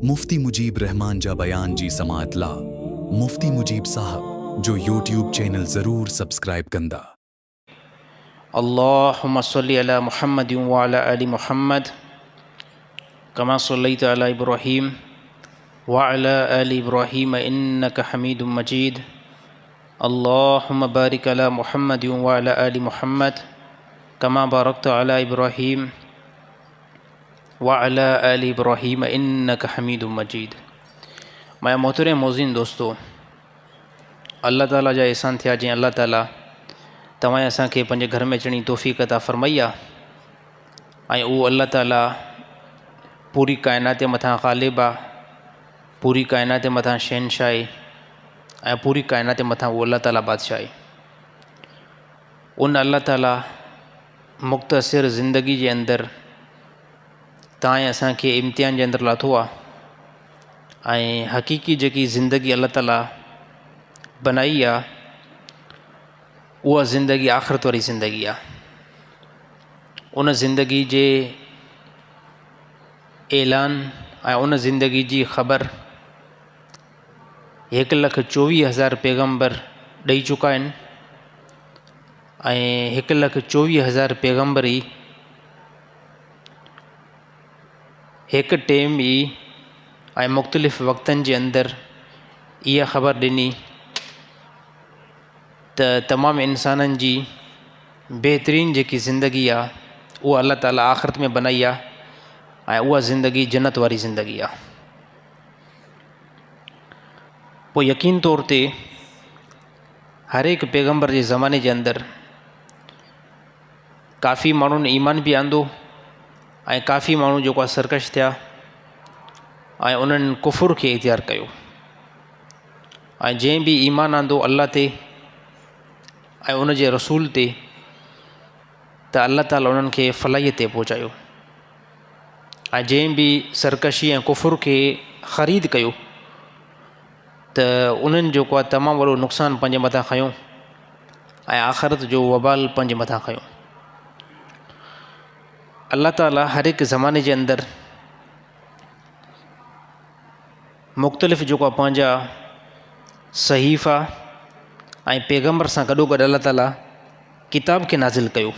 مفتي مجيب رحمان جا بيان جي سماعت لا مفتي مجيب صاحب جو يوٽيوب چينل ضرور سبسڪرائب ڪندا. اللهم صل علي محمد وعلي آل محمد ڪما صليت علي ابراهيم وعلي آل ابراهيم انك حميد مجيد اللهم بارك علي محمد وعلي آل محمد ڪما بارڪت علي ابراهيم وعلي آل ابراهيم انك حميد مجيد. مايا محترم موزين دوستو، الله تعالي جا احسان ٿيا جنهن الله تعالي توهان اسان کي پنهنجي گهر ۾ اچڻ جي توفيق عطا فرمائي آ ۽ اهو الله تعالي پوري ڪائنات جي مٿان غالب آ، پوري ڪائنات جي مٿان شهنشاهه آهي ۽ پوري ڪائنات جي مٿان اهو الله تعالي بادشاهه آهي. ان الله تعالي مختصر زندگي جي اندر تان ۽ اسان کي امتحان جي اندر لاٿو آ ۽ حقيقي جيڪي زندگي الله تعالي بنائي آ اها زندگي آخرت واري زندگي آ. ان زندگي جي اعلان ۽ ان زندگي جي خبر 1,24,000 پيغمبر ڏئي چڪا آهن ۽ 1,24,000 پيغمبر ئي هڪ ٽيم ئي ۽ مختلف وقتن جي اندر اها خبر ڏني ته تمام انسانن جي بهترين جيڪي زندگي آ اها الله تعالي آخرت ۾ بنائي آ ۽ اها زندگي جنت واري زندگي آ. پوء يقين طور تي هر هڪ پيغمبر جي زماني جي اندر ڪافي ماڻهن ايمان به آندو ۽ ڪافي ماڻهو جيڪو آهي سرڪش ٿيا ۽ انهن ڪفر کي اختيار ڪيو ۽ جنهن به ايمان آندو الله تي ۽ ان جي رسول تي ته الله تعالي انهن کي فلاحيت تي پهچايو ۽ جنهن به سرڪشي ۽ ڪفر کي خريد ڪيو ته انهن جيڪو آهي تمام وڏو نقصان پنهنجي مٿان کنيو ۽ آخرت جو وبال پنهنجي مٿان کنيو. الله تعالي هر هڪ زماني جي اندر مختلف جيڪو آهي پنهنجا صحيفا ۽ پيغمبر سان گڏو گڏ الله تعالي ڪتاب کي نازل ڪيو.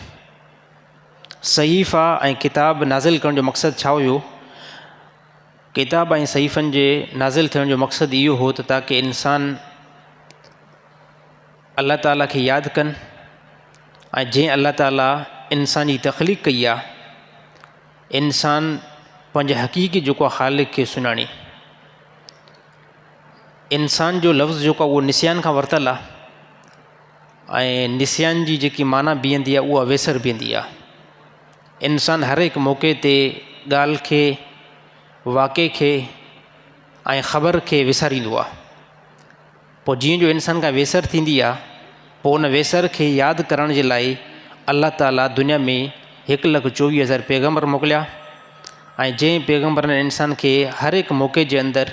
صحيفا ۽ ڪتاب نازل ڪرڻ جو مقصد ڇا هيو؟ ڪتاب ۽ صحيفن جي نازل ٿيڻ جو مقصد اهو هو ته تاڪه انسان الله تعاليٰ کي ياد ڪن ۽ جنهن الله تعاليٰ انسان جي تخليق ڪئي آهي انسان پنهنجي حقيقي جيڪو آهي خالق کي سڃاڻي. انسان جو لفظ جيڪو آهي اهو نسيان کان ورتل آهي. ۽ نسيان جي جيڪي معنيٰ بيهندي آهي اها ويسر بيهندي آهي. انسان هر هڪ موقعي تي ڳالهه کي، واقعي کي ۽ خبر کي وساريندو آهي. پوء جيئن جو انسان کان ويسر ٿيندي آهي پوء ان ويسر کي ياد ڪرڻ جي لاء الله تعاليٰ دنيا ۾ 1,24,000 پيغمبر موڪليا ۽ جنهن پيغمبرن انسان کي هر هڪ موقعي جي اندر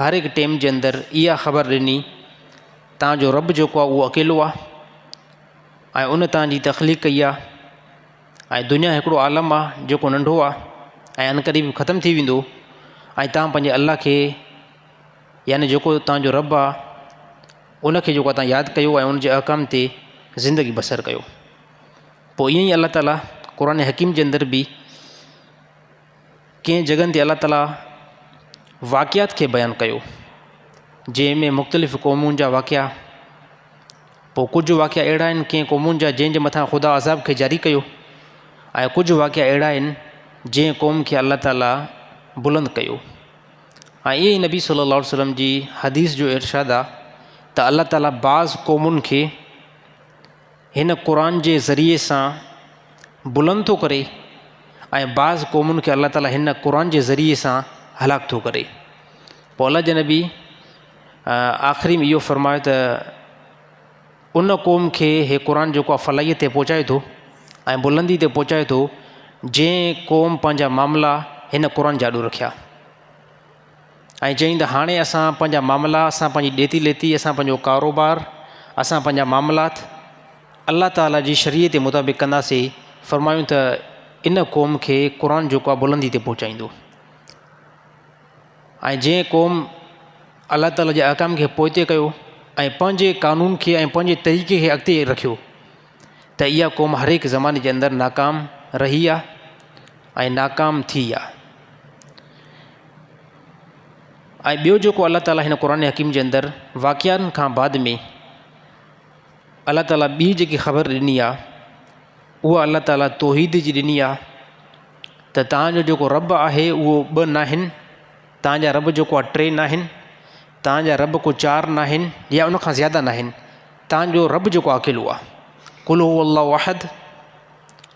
هر هڪ ٽيم جي اندر اها خبر ڏني توهان جو رب جيڪو آهي اهو اڪيلو آهي ۽ ان توهان جي تخليق ڪئي آهي ۽ دنيا هڪڙو عالم آهي جيڪو ننڍو آهي ۽ عنقريب ختم ٿي ويندو ۽ توهان پنهنجي الله کي يعني جيڪو توهان جو رب آهي ان کي جيڪو توهان ياد ڪيو ۽ ان جي احڪام تي زندگي بسر ڪيو. پوء ائين ئي الله تعاليٰ قرآن حڪيم جي اندر به ڪنهن جڳهن تي الله تعاليٰ واقعات کي بيان ڪيو جنهن ۾ مختلف قومن جا واقعا پوء ڪجهه واقعا اهڙا آهن ڪنهن قومن جا جنهن جي مٿان خدا عذاب کي جاري ڪيو ۽ ڪجهه واقعا اهڙا آهن جنهن قوم کي الله تعاليٰ بلند ڪيو ۽ ائين ئي نبي صلي الله عليه وسلم جي حديث جو ارشاد آ ته الله تعاليٰ بعض قومن کي هن قرآن جي ذريعي سان بلند ٿو ڪري ۽ بعض قومن کي الله تعالي هن قرآن جي ذريعي سان هلاڪ ٿو ڪري. پوء الله جي نبي آخري ۾ اهو فرمايو ته ان قوم کي هي قرآن جيڪو آهي فلاحيت تي پهچائي ٿو ۽ بلندي تي پهچائي ٿو جنهن قوم پنهنجا معاملا هن قرآن جي آڏو رکيا. ۽ چيائين ته هاڻي اسان پنهنجا معاملا، اسان پنهنجي ڏيتي ليتي، اسان پنهنجو ڪاروبار، اسان پنهنجا معاملات الله تعاليٰ جي شريعت مطابق ڪنداسين. فرمايائون ته ان قوم کي قرآن جيڪو آهي بلندي تي پهچائيندو. ۽ جنهن قوم الله تعاليٰ جي احڪام کي پوئتي ڪيو ۽ پنهنجي قانون کي ۽ پنهنجي طريقي کي اڳتي رکيو ته اها قوم هر هڪ زماني جي اندر ناڪام رهي آ ۽ ناڪام ٿي آ. ۽ ٻيو جيڪو الله تعاليٰ هن قرآن حڪيم جي اندر واقعن کان بعد ۾ الله تعاليٰ ٻي جيڪي خبر ڏني آ اها الله تعاليٰ توحيد جي ڏني آ ته توهان جو جيڪو رب آهي اهو ٻه ناهن، توهان جا رب جيڪو آهي ٽي ناهن، توهان جا رب ڪو چار ناهن يا ان کان زياده ناهن، توهان جو رب جيڪو آهي اڪيلو آهي. قل هو الله احد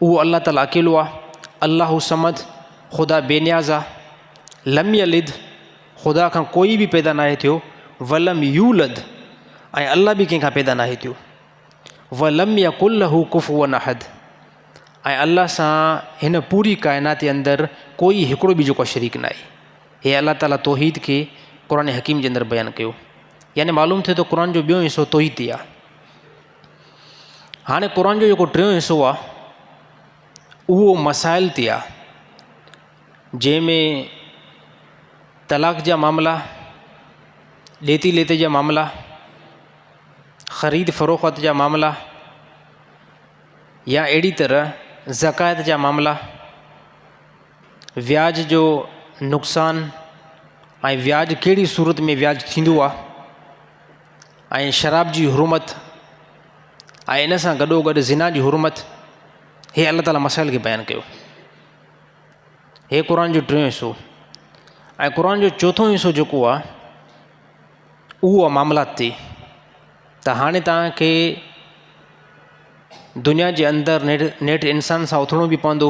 اهو الله تعاليٰ اڪيلو آهي. الله الصمد خدا بي نياز آهي. لم يلد خدا کان ڪوئي به پيدا ناهي ٿيو. ولم يولد ۽ الله به ڪنهن کان پيدا ناهي ٿيو. ولم يڪن له ڪفوا احد ۽ الله سان هن پوري ڪائنات جي اندر ڪوئي هڪڙو به جيڪو شريڪ ناهي. هي الله تعالي توحيد کي قرآن حڪيم جي اندر بيان ڪيو. يعني معلوم ٿئي ٿو قرآن جو ٻيو حصو توحيد تي آهي. هاڻي قرآن جو جيڪو ٽيون حصو آهي اهو مسائل تي آهي جنهن ۾ طلاق جا معاملا، ڏيتي ليتي جا معاملا، خريد فروخت جا معاملا يا اهڙي طرح زڪوات جا معاملا، وياج جو نقصان ۽ وياج ڪهڙي صورت ۾ وياج ٿيندو آهي ۽ شراب جي حرمت ۽ ان سان گڏو گڏ زنا جي حرمت هي الله تعاليٰ مسائل کي بيان ڪيو. هي قرآن جو ٽيون حصو ۽ قرآن جو چوٿون حصو جيڪو آهي اهو آهي معاملات تي ته هاڻي توهان کي دنيا جي اندر نيٺ نيٺ انسان سان اٿڻو به پوندو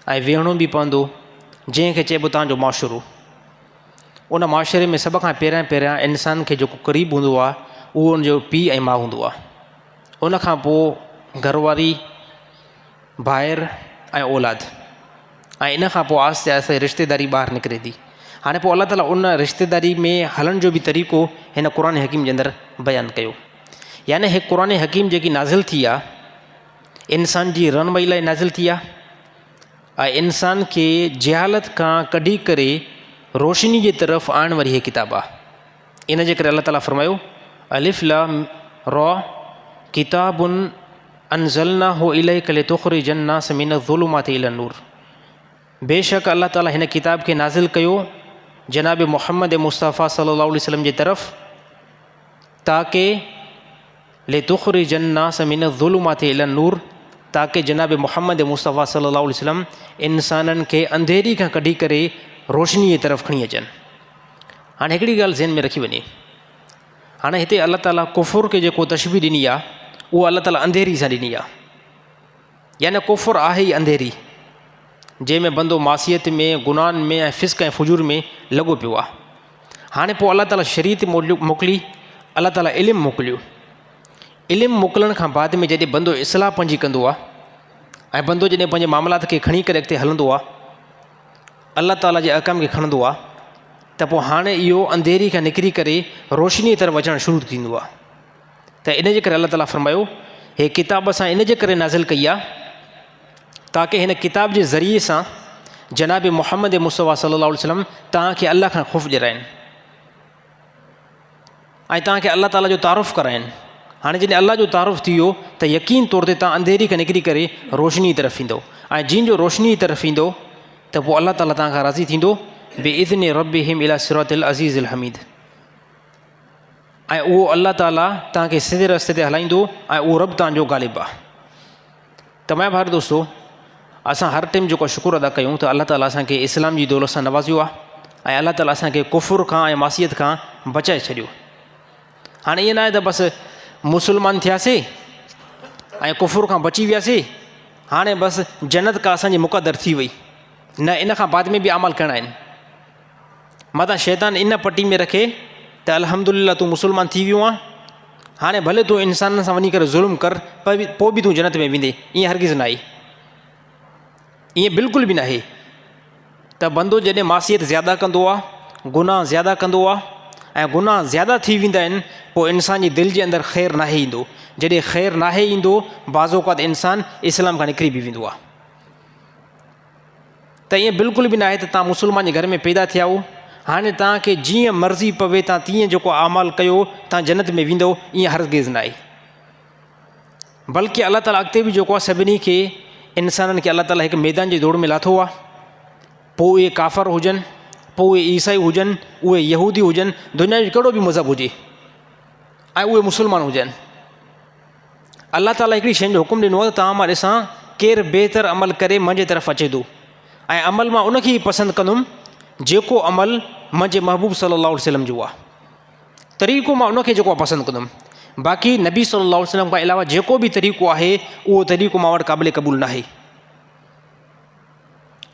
۽ ويهڻو به پوندو جنهن کي چئبو توهان جو معاشرو ان معاشري ۾ سڀ کان پهريان پهريان انسان کي جيڪو قريب هوندو آهي اهو ان جو پيء ۽ ماء هوندو آهي ان کان پوء گهر واري ڀائر ۽ اولاد ۽ ان کان پوء آهستي آهستي رشتيداري ٻاهر نڪري ٿي. هاڻي پوء الله تعاليٰ ان رشتيداري ۾ هلڻ جو به طريقو هن قرآن حڪيم جي اندر بيان ڪيو. يعني هي قرآن حڪيم جيڪي نازل ٿي آ انسان جي رهنمائي لاء نازل ٿي آ ۽ انسان کي جهالت کان ڪڍي ڪري روشني جي طرف آڻڻ واري هي ڪتاب آ. ان جي ڪري الله تعاليٰ فرمايو الف لام را ڪتاب انزلناه اليک لتخرج الناس من الظلمات الى النور بيشڪ الله تعاليٰ هن ڪتاب کي نازل ڪيو جناب محمد مصطفيٰ صلي الله عليه وسلم جي طرف تاڪه لتخرج الناس من الظلمات الى النور تاڪه جناب محمد مصطفيٰ صلي الله عليه وسلم انسانن کي انڌيري کان ڪڍي ڪري روشني جي طرف کڻي اچن. هاڻي هڪڙي ڳالهه ذهن ۾ رکي وڃي. هاڻي هتي الله تعاليٰ ڪفر کي جيڪو تشبيهه ڏني آهي اها الله تعاليٰ انڌيري سان ڏني آهي. يعني ڪفر آهي ئي انڌيري جنهن ۾ بندو معصيت ۾ گناهن ۾ ۽ فسق ۽ فجور ۾ لڳو پيو آهي. هاڻي پوء الله تعاليٰ شريعت موڪلي، الله تعاليٰ علم موڪليو. علم موڪلڻ کان بعد ۾ جڏهن بندو اصلاح پنهنجي ڪندو آهي ۽ بندو جڏهن پنهنجي معاملات کي کڻي ڪري اڳتي هلندو آهي، الله تعاليٰ جي احڪام کي کڻندو آهي ته پوء هاڻي اهو انڌيري کان نڪري ڪري روشنيء طرف اچڻ شروع ٿيندو آهي ته ان جي ڪري الله تعاليٰ فرمايو هي ڪتاب اسان ان جي ڪري نازل ڪئي آهي تاڪه هن ڪتاب جي ذريعي سان جناب محمد مصطفيٰ صلي الله عليه وسلم توهان کي الله کان خوف ڏيارائن ۽ توهان کي الله تعاليٰ جو تعارف ڪرائين. هاڻي جڏهن الله جو تعارف ٿي ويو ته يقين طور تي توهان انڌيري کان نڪري ڪري روشني جي طرف ايندو ۽ جنهن جو روشني جي طرف ايندو ته پوء الله تعاليٰ توهان کان راضي ٿيندو باذن ربهم الى صراط العزيز الحميد ۽ اهو الله تعاليٰ توهان کي سڌي رستي تي هلائيندو ۽ اهو رب توهان جو غالب آهي. ته منهنجا ڀائر دوستو اسان هر ٽيم جيڪو شڪر ادا ڪيون ته الله تعاليٰ اسان کي اسلام جي دولت سان نوازيو آهي ۽ الله تعاليٰ اسان کي ڪفر کان ۽ معصيت کان بچائي ڇڏيو هاڻي ائين ناهي ته بس مسلمان ٿياسي ۽ ڪفر کان بچي وياسي هاڻي بس جنت کا اسانجي مقدر ٿي وئي نه ان کان بعد ۾ به عمل ڪرڻا آهن متان شيطان ان پٽي ۾ رکي ته الحمدلله تون مسلمان ٿي ويو آن هاڻي ڀلي تون انسانن سان وڃي ڪري ظلم ڪر پر پوء به تون جنت ۾ ويندين ائين هرگز ناهي ائين بلڪل به ناهي ته بندو جڏهن معصيت زياده ڪندو آ گناهه زياده ڪندو آ ۽ گناهه زياده ٿي ويندا آهن پوء انسان جي دل جي اندر خير ناهي ايندو جڏهن خير ناهي ايندو بعض اوقات انسان اسلام کان نڪري به ويندو آ ته ائين بلڪل به ناهي ته توهان مسلمان جي گهر ۾ پيدا ٿيا آهيو هاڻي توهان کي جيئن مرضي پوي توهان تيئن جيڪو اعمال ڪيو توهان جنت ۾ ويندؤ ائين هرگز ناهي. بلڪه الله تعاليٰ اڳتي به جيڪو آهي سڀني کي انسانن کي الله تعاليٰ هڪ ميدان جي دوڙ ۾ لاٿو آهي پوء اهي ڪافر هجن پوء اهي عيسائي هجن اهي يهودي هجن دنيا جو ڪهڙو به مذهب هجي ۽ اهي مسلمان هجن الله تعاليٰ هڪڙي شيء جو حڪم ڏنو آهي ته توهان مان ڏسان ڪير بهتر عمل ڪري منهنجي طرف اچي ٿو ۽ عمل مان ان کي ئي پسند ڪندم جيڪو عمل منهنجي محبوب صلي الله عليه وسلم جو آهي طريقو مان ان کي جيڪو آهي پسند ڪندم باقي نبي صلي الله عليه وسلم کان علاوه جيڪو به طريقو آهي اهو طريقو مان وٽ قابل قبول ناهي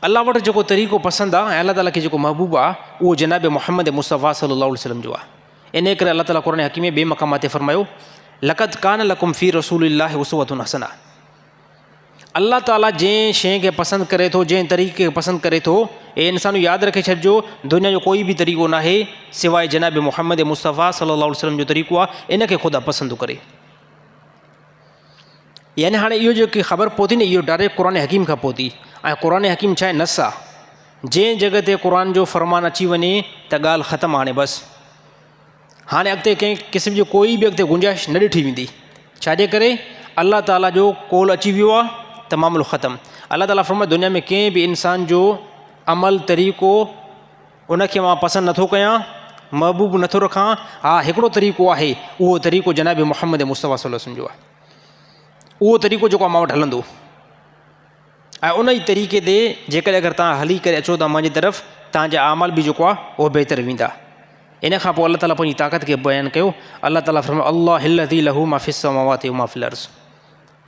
الله وٽ جيڪو طريقو پسند آهي ۽ الله تعاليٰ کي جيڪو محبوب آهي اهو جناب محمد مصطفيٰ صلي الله عليه وسلم جو آهي انهيء ڪري الله تعاليٰ قرآن حڪيم ۾ ٻئي مقام تي فرمايو لقد ڪان لڪم في رسول الله اسوة حسنه الله تعاليٰ جنهن شيء کي پسند ڪري ٿو جنهن طريقي کي پسند ڪري ٿو اي انسانو ياد رکي ڇڏجو دنيا جو ڪوئي به طريقو ناهي سواء جناب محمد مصطفيٰ صلي الله عليه وسلم جو طريقو آهي ان کي خدا پسند ٿو ڪري يعني هاڻي اهو جيڪي خبر پهتي نه اهو ڊائريڪٽ قرآن حڪيم کان پهتي ۽ قرآن حڪيم ڇا آهي نص آهي جنهن جڳهه تي قرآن جو فرمان اچي وڃي ته ڳالهه ختم هاڻي بس هاڻي اڳتي ڪنهن قسم جي ڪوئي به اڳتي گنجائش نه ڏٺي ويندي ڇاجي ڪري الله تعاليٰ جو قول اچي ويو آهي ته معاملو ختم الله تعاليٰ فرمائي دنيا ۾ ڪنهن به انسان جو عمل طريقو ان کي مان پسند نٿو ڪيان محبوب نٿو رکان ها هڪڙو طريقو آهي اهو طريقو جناب محمد مصطفيٰ صلي الله وسلم جو آهي اهو طريقو جيڪو مان وٽ هلندو ۽ ان ئي طريقي تي جيڪڏهن اگر توهان هلي ڪري اچو ٿا منهنجي طرف توهان جا اعمال به جيڪو آهي اهو بهتر ويندا. ان کان پوء الله تعاليٰ پنهنجي طاقت کي بيان ڪيو الله تعاليٰ فرمايو الله الذي له ما في السماوات وما في الارض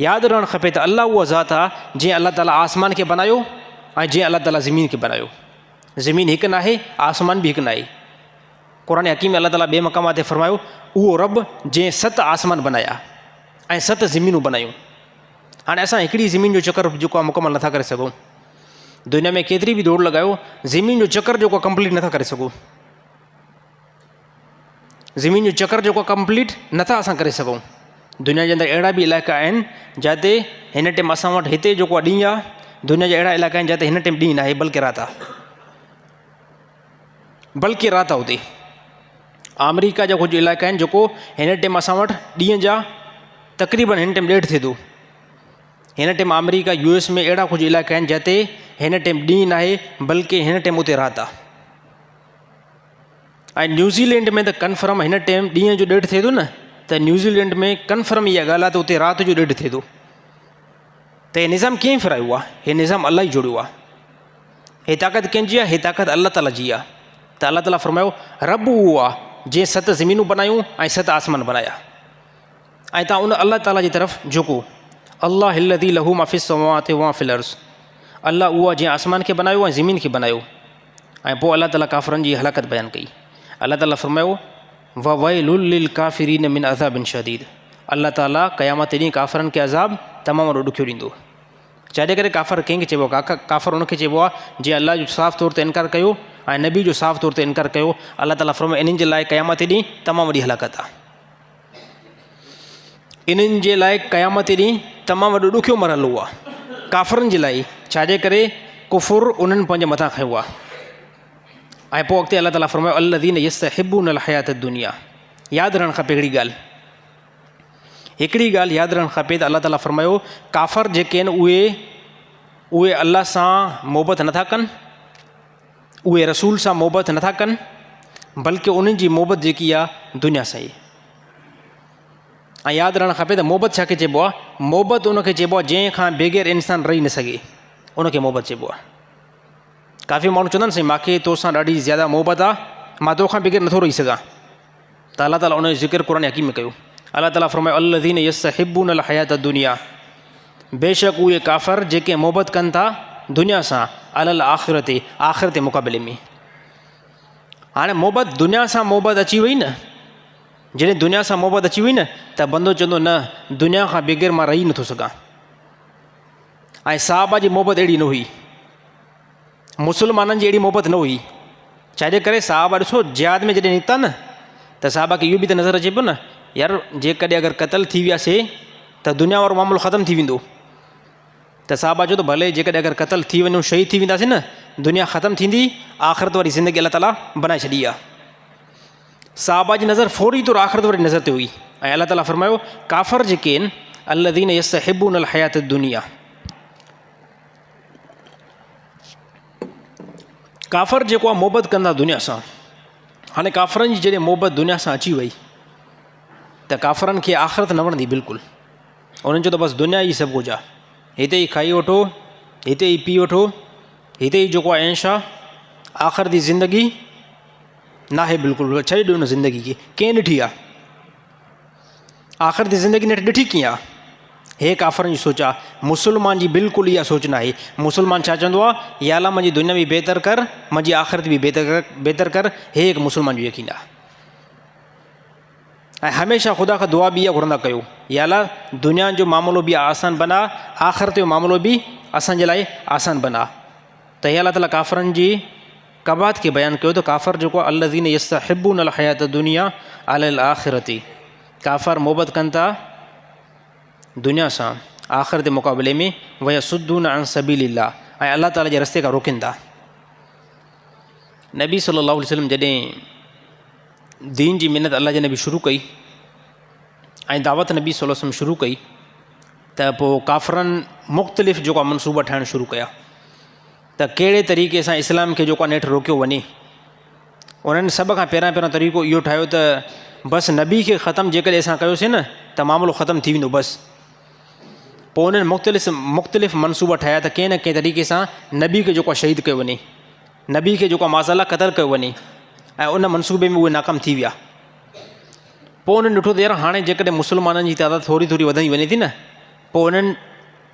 ياد رهڻ کپي ته الله اها ذات آهي جنهن الله تعاليٰ آسمان کي بنايو ۽ جنهن الله تعاليٰ زمين کي بنايو زمين هڪ ناهي آسمان به هڪ ناهي قرآن حڪيم ۾ الله تعاليٰ ٻئي مقام تي فرمايو اهو رب جنهن ست آسمان بنايا ۽ ست زمينون بنايون هاڻي اسان هڪڙي زمين جو چڪر جيڪو آهي مڪمل نٿا ڪري سگهون دنيا ۾ ڪيتري به دوڙ لڳايو زمين جو چڪر جيڪو آهي ڪمپليٽ نٿا ڪري سگهون زمين جو چڪر جيڪو آهي ڪمپليٽ نٿا اسان ڪري سگهون دنيا جي اندر اهڙا به علائقا آهن جتي هن ٽائيم اسان وٽ هتي جيڪو آهي ڏينهن آهي دنيا جا اهڙا علائقا آهن جتي هن ٽائيم ڏينهن ناهي بلڪه رات آهي بلڪه رات آهي اتي آمريڪا جا ڪجهه علائقا آهن جيڪو هن ٽائيم اسان وٽ ڏينهن جا تقريبن هن ٽائيم ڏيڍ ٿئي ٿو هن ٽائيم آمريڪا يو ايس ۾ اهڙا ڪجهه علائقا آهن جتي هن ٽائيم ڏينهن ناهي بلڪه هن ٽائيم اتي رات آهي ۽ نيوزيلينڊ ۾ ته ڪنفرم هن ٽائيم ڏينهن جو ڏيڍ ٿئي ٿو نه ته نيوزيلينڊ ۾ ڪنفرم اها ڳالهه آهي ته اتي رات جو ڏيڍ ٿئي ٿو ته هي نظام ڪنهن ڦرايو آهي هي نظام الله ئي جوڙيو آهي هي طاقت ڪنهن جي آهي؟ هي طاقت الله تعاليٰ جي آهي. ته الله تعاليٰ فرمايو، رب اهو آهي جنهن ست زمينون بنايون ۽ ست آسمان بنايا ۽ توهان ان الله تعاليٰ جي طرف جهڪو. الله الذي له ما في السماوات وما في الارض الله اهو آهي جنهن آسمان کي بنايو ۽ زمين کي بنايو ۽ پوء الله تعاليٰ ڪافرن جي هلاڪت بيان ڪئي. الله تعاليٰ فرمايو، وويل للڪافرين من عذاب شديد الله تعاليٰ قيامت ڏينهن ڪافرن کي عذاب تمام وڏو ڏکيو ڏيندو. ڇا جي ڪري ڪافر ڪنهن کي چئبو آهي؟ ڪافر ان کي چئبو آهي جنهن الله جو صاف طور تي انڪار ڪيو ۽ نبي جو صاف طور تي انڪار ڪيو. الله تعاليٰ فرمايو انهن جي لاء قيامت ڏينهن تمام وڏي هلاڪت آهي. انهن جي لاء قيامت ڏينهن تمام وڏو ڏکيو مرحلو آهي ڪافرن جي لاء ڇا جي ڪري ڪفر انهن پنهنجي مٿان کنيو آهي. ۽ پوء اڳتي الله تعاليٰ فرمايو الذين يستحبون الحياة الدنيا ياد رهڻ کپي هڪڙي ڳالهه هڪڙي ڳالهه ياد رهڻ کپي ته الله تعاليٰ فرمايو ڪافر جيڪي آهن اهي اهي الله سان محبت نٿا ڪن اهي رسول سان محبت نٿا ڪن بلڪه انهن جي محبت جيڪي آهي دنيا سان ئي ۽ ياد رهڻ کپي ته محبت ڇا کي چئبو آهي محبت ان کي چئبو آهي جنهن کان بغير انسان رهي نه سگهي ان کي محبت چئبو آهي ڪافي ماڻهو چوندا آهن سائين مانکي توسان ڏاڍي زياده محبت آهي مان توکان بغير نٿو رهي سگهان ته الله تعالي ان جو ذڪر قرآن حڪيم ۾ ڪيو. الله تعالي فرمايو الذين يستحبون الحياة الدنيا بيشڪ اهي ڪافر جيڪي محبت ڪن ٿا دنيا سان علي الاخرت آخرت جي مقابلي ۾ هاڻي محبت دنيا سان محبت اچي وئي نه جڏهن دنيا سان محبت اچي وئي نه ته بندو چوندو نه دنيا کان بغير مان رهي نٿو سگهان ۽ صحابه جي محبت اهڙي نه هئي مسلمانن جي اهڙي محبت نه هئي. ڇا جي ڪري صحابه ڏسو جهاد ۾ جڏهن نڪتا نه ته صحابه کي اهو به ته نظر اچي پيو نه يار جيڪڏهن اگر قتل ٿي وياسي ته دنيا وارو معاملو ختم ٿي ويندو ته صحابه چيو ته ڀلي جيڪڏهن اگر قتل ٿي وڃون شهيد ٿي وينداسين نه دنيا ختم ٿيندي، آخرت واري زندگي الله تعاليٰ بنائي ڇڏي آهي. صحابه جي نظر فوري طور آخرت واري نظر تي هئي ۽ الله تعاليٰ فرمايو ڪافر جيڪي آهن الذين يستحبون الحياة الدنيا ڪافر جيڪو آهي محبت ڪندا دنيا سان. هاڻي ڪافرن جي جڏهن محبت دنيا سان اچي وئي ته ڪافرن کي آخرت نه وڻندي بلڪل. انهن چيو ته بس دنيا ئي سڀ ڪجهه آهي، هتي ئي کائي وٺو، هتي ئي پي وٺو، هتي ئي جيڪو آهي عيش آهي، آخرت جي زندگي ناهي بلڪل ڇڏي ڏيو ان زندگي کي، ڪنهن ڏٺي آهي؟ آخرت جي زندگي نيٺ ڏٺي ڪيئن آهي؟ هي ڪافرن جي سوچ آهي، مسلمان جي بلڪل اها سوچ ناهي. مسلمان ڇا چوندو آهي؟ يا الله منهنجي دنيا به بهتر ڪر، منهنجي آخرت به بهتر ڪر، هي هڪ مسلمان جو يقين آهي. ۽ هميشه خدا کان دعا به اها گهرندا ڪيو، يا الله دنيا جو معاملو به آسان بنا، آخرت جو معاملو به اسان جي لاء آسان بنا. ته هي الله تعالي ڪافرن جي قباحت کي بيان ڪيو ته ڪافر جيڪو آهي الذين يستحبون الحياة الدنيا علي الاخرة ڪافر محبت ڪن ٿا دنيا سان آخرت جي مقابلي ۾ ويصدون عن سبيل الله ۽ الله تعالي جي رستي کان روڪين ٿا. نبي صلي الله عليه وسلم جڏهن دين جي محنت الله جي نبي شروع ڪئي ۽ دعوت نبي صلي الله عليه وسلم شروع ڪئي ته پوء ڪافرن مختلف جيڪو آهي منصوبا ٺاهڻ شروع ڪيا ته ڪهڙي طريقي سان اسلام کي جيڪو آهي نيٺ روڪيو وڃي. انهن سڀ کان پهريان پهريان طريقو اهو ٺاهيو ته بس نبي کي ختم جيڪڏهن اسان ڪيوسين نه ته معاملو ختم ٿي ويندو بس. پوء انهن مختلف مختلف منصوبا ٺاهيا ته ڪنهن نه ڪنهن طريقي سان نبي کي جيڪو آهي شهيد ڪيو وڃي، نبي کي جيڪو آهي معاذ الله قتل ڪيو وڃي ۽ ان منصوبي ۾ اهي ناڪام ٿي ويا. پوء انهن ڏٺو ته يار هاڻي جيڪڏهن مسلمانن جي تعداد ٿوري ٿوري وڌندي وڃي ٿي نه پوء انهن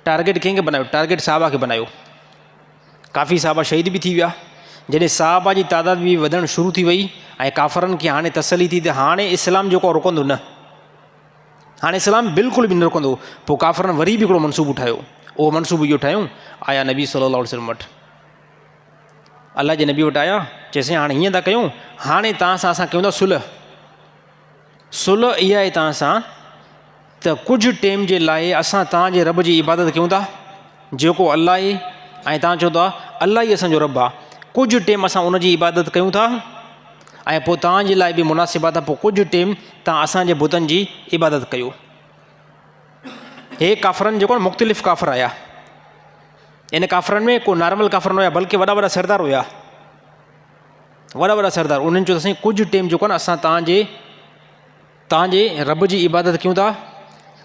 ٽارگيٽ ڪنهن کي بنايو؟ ٽارگيٽ صحابه کي بنايو. ڪافي صحابه شهيد به ٿي ويا. جڏهن صحابه جي تعداد به وڌڻ شروع ٿي وئي ۽ ڪافرن کي هاڻي تسلي ٿي ته هاڻي اسلام جيڪو آهي رڪندو نه. هاڻي اسلام بلڪل به نه رڪندو. پوء ڪافرن وري به هڪڙو منصوبو ٺاهيو. اهو منصوبو اهو ٺاهيون، آيا نبي صلي الله عليه وسلم وٽ. الله جي نبي وٽ آيا، چيسين هاڻي هيئن ٿا ڪيون، هاڻي توهان سان اسان ڪيون ٿا صلح. صلح اها آهي توهان سان ته ڪجهه ٽيم جي لاء اسان توهان جي رب جي عبادت ڪيون ٿا، جيڪو الله آهي ۽ توهان چئو ٿا الله ئي اسان جو رب آهي. ڪجهه ٽيم اسان ان جي عبادت ڪيون ٿا ۽ پوء توهان جي لاء به مناسب آهي ته پوء ڪجهه ٽيم توهان اسان جي بتن جي عبادت ڪيو. هي ڪافرن جيڪو مختلف ڪافر آيا. ان ڪافرن ۾ ڪو نارمل ڪافر نه هيا بلڪه وڏا وڏا سردار هيا. وڏا وڏا سردار انهن چيو ته سائين ڪجهه ٽيم جيڪو آهي نه اسان توهان جي توهان جي رب جي عبادت ڪيون ٿا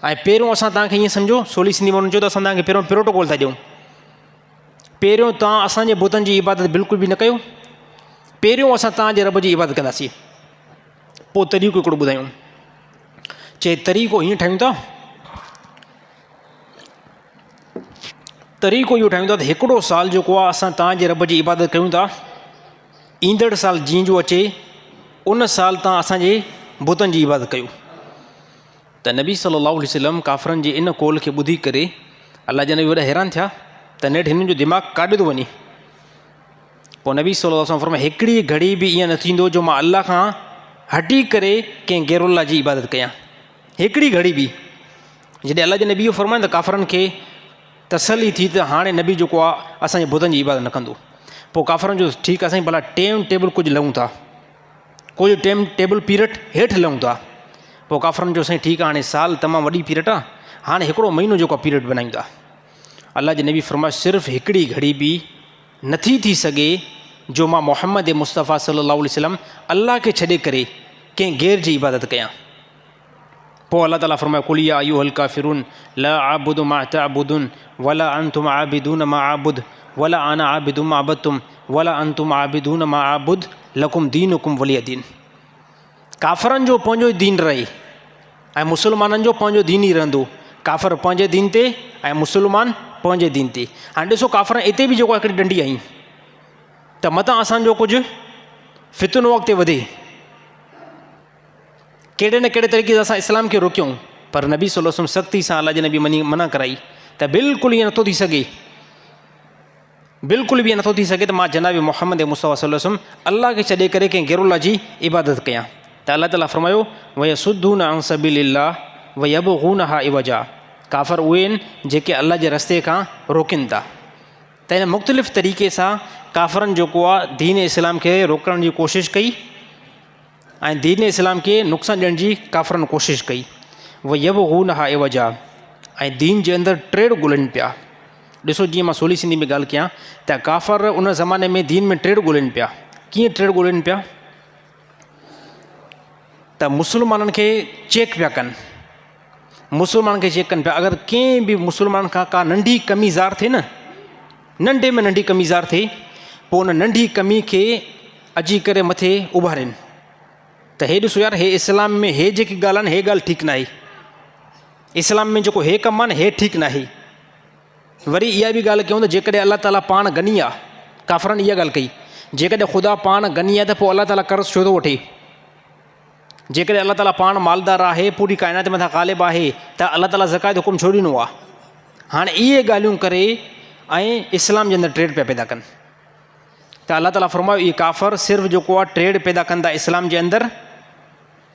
۽ پهريون اسان توهان کي ائين سمجهو سولي سنڌي ۾ انهن چيو ته اسان توهان کي پهريون پروٽوڪول ٿا ڏيون پهريون توهان اسان جي بتن جي عبادت بلڪل به نه ڪيو پهريون اسان توهان جي رب جي عبادت ڪنداسين پوء طريقو هڪڙو ٻڌايون چي طريقو ائين ٺاهيون ٿا طريقو اهو ٺاهيون ٿا ته هڪڙو سال جيڪو آهي اسان توهان جي رب جي عبادت ڪيون ٿا ايندڙ سال جيئن جو اچي ان سال توهان اسان جي بتن جي عبادت ڪيو ته نبي صلي الله عليه وسلم ڪافرن جي ان قول کي ٻڌي ڪري الله جا نبي وڏا حيران ٿيا ته نيٺ هنن جو دماغ ڪاڏي ٿو وڃي پوء نبي صلي الله عليه وسلم فرمايو هڪڙي گهڙي به ائين نه ٿيندو جو مان الله کان هٽي ڪري ڪنهن غير الله جي عبادت ڪيان هڪڙي گهڙي به جڏهن الله جي نبي اهو فرمايو ته ڪافرن کي تسلي ٿي ته هاڻي نبي جيڪو آهي اسان جي بتن جي عبادت نه ڪندو. پوء ڪافرن چيو ٺيڪ آهي سائين ڀلا ٽيم ٽيبل ڪجهه لهون ٿا. ڪجهه ٽيم ٽيبل پيريڊ هيٺ لهون ٿا. پوء ڪافرن چيو سائين ٺيڪ آهي هاڻي سال تمام وڏي پيريڊ آهي هاڻي هڪڙو مهينو جيڪو آهي پيريڊ بنايون ٿا. الله جي نبي فرمايو صرف هڪڙي گهڙي به نٿي ٿي سگهي جو مان محمد مصطفيٰ صلي الله عليه وسلم الله کي ڇڏي ڪري ڪنهن غير جي عبادت ڪيان. پوء الله تعاليٰ فرمايو، قل يا ايها الڪافرون لا اعبد ما تعبدون ولا انتم عابدون ما اعبد ولا انا عابد ما عبدتم ولا انتم عابدون ما اعبد لڪم دينڪم ولي دين. ڪافرن جو پنهنجو دين رهي ۽ مسلمانن جو پنهنجو دين ئي رهندو. ڪافر پنهنجي دين تي ۽ مسلمان پنهنجي دين تي. هاڻي ڏسو ڪافرن اتي به جيڪو هڪڙي ڏنڊي هنئي ته متان اسان جو ڪجهه فتنو اڳتي وڌي. ڪهڙي نه ڪهڙي طريقي سان اسان اسلام کي روڪيون پر نبي صلي الله عليه وسلم سختي سان الله جي نبي مني منع ڪرائي ته بلڪل ائين نٿو ٿي سگهي بلڪل به ائين نٿو ٿي سگهي ته مان جناب محمد مصطفيٰ صلي الله عليه وسلم الله کي ڇڏي ڪري ڪنهن غير الله جي عبادت ڪيان ته الله تعالٰي فرمايو ويصدون عن سبيل الله ويبغونها عوجا ڪافر اهي آهن جيڪي الله جي رستي کان روڪين ٿا ته ان مختلف طريقي سان ڪافرن جيڪو آ دين اسلام کي روڪڻ جي ڪوشش ڪئي ۽ دين اسلام کي نقصان ڏيڻ جي ڪافرن ڪوشش ڪئي. ويبغونها عوجا ۽ دين جي اندر ٽيڙ ڳولين پيا. ڏسو جيئن مان سولي سنڌي ۾ ڳالهه ڪيان ته ڪافر ان زماني ۾ دين ۾ ٽيڙ ڳولين پيا. ڪيئن ٽيڙ ڳولين پيا؟ ته مسلمانن کي چيڪ پيا ڪن. مسلمانن کي چيڪ ڪن پيا اگر ڪنهن به مسلمان کان ڪا ننڍي ڪمي ظاهر ٿئي نه ننڍي ۾ ننڍي ڪمي ظاهر ٿئي پوء ان ننڍي ڪمي کي اچي ڪري مٿي اڀارين ته هي ڏسو يار هي اسلام ۾ هي جيڪي ڳالهه آهن هي ڳالهه ٺيڪ ناهي اسلام ۾ جيڪو هي ڪم آهي نه هي ٺيڪ ناهي وري اها به ڳالهه ڪيون ته جيڪڏهن الله تعاليٰ پاڻ غني آهي ڪافرن اها ڳالهه ڪئي جيڪڏهن خدا پاڻ غني آهي ته پوء الله تعاليٰ قرض ڇو ٿو وٺي جيڪڏهن الله تعاليٰ پاڻ مالدار آهي پوري ڪائنات مٿان غالب آهي ته الله تعاليٰ زڪوات حڪم ڇو ڏنو آهي هاڻي اهي ڳالهيون ڪري ۽ اسلام جي اندر ٽيڙ پيا پيدا ڪن ته الله تعاليٰ فرمايو اهي ڪافر صرف جيڪو آهي ٽيڙ پيدا ڪن ٿا اسلام جي اندر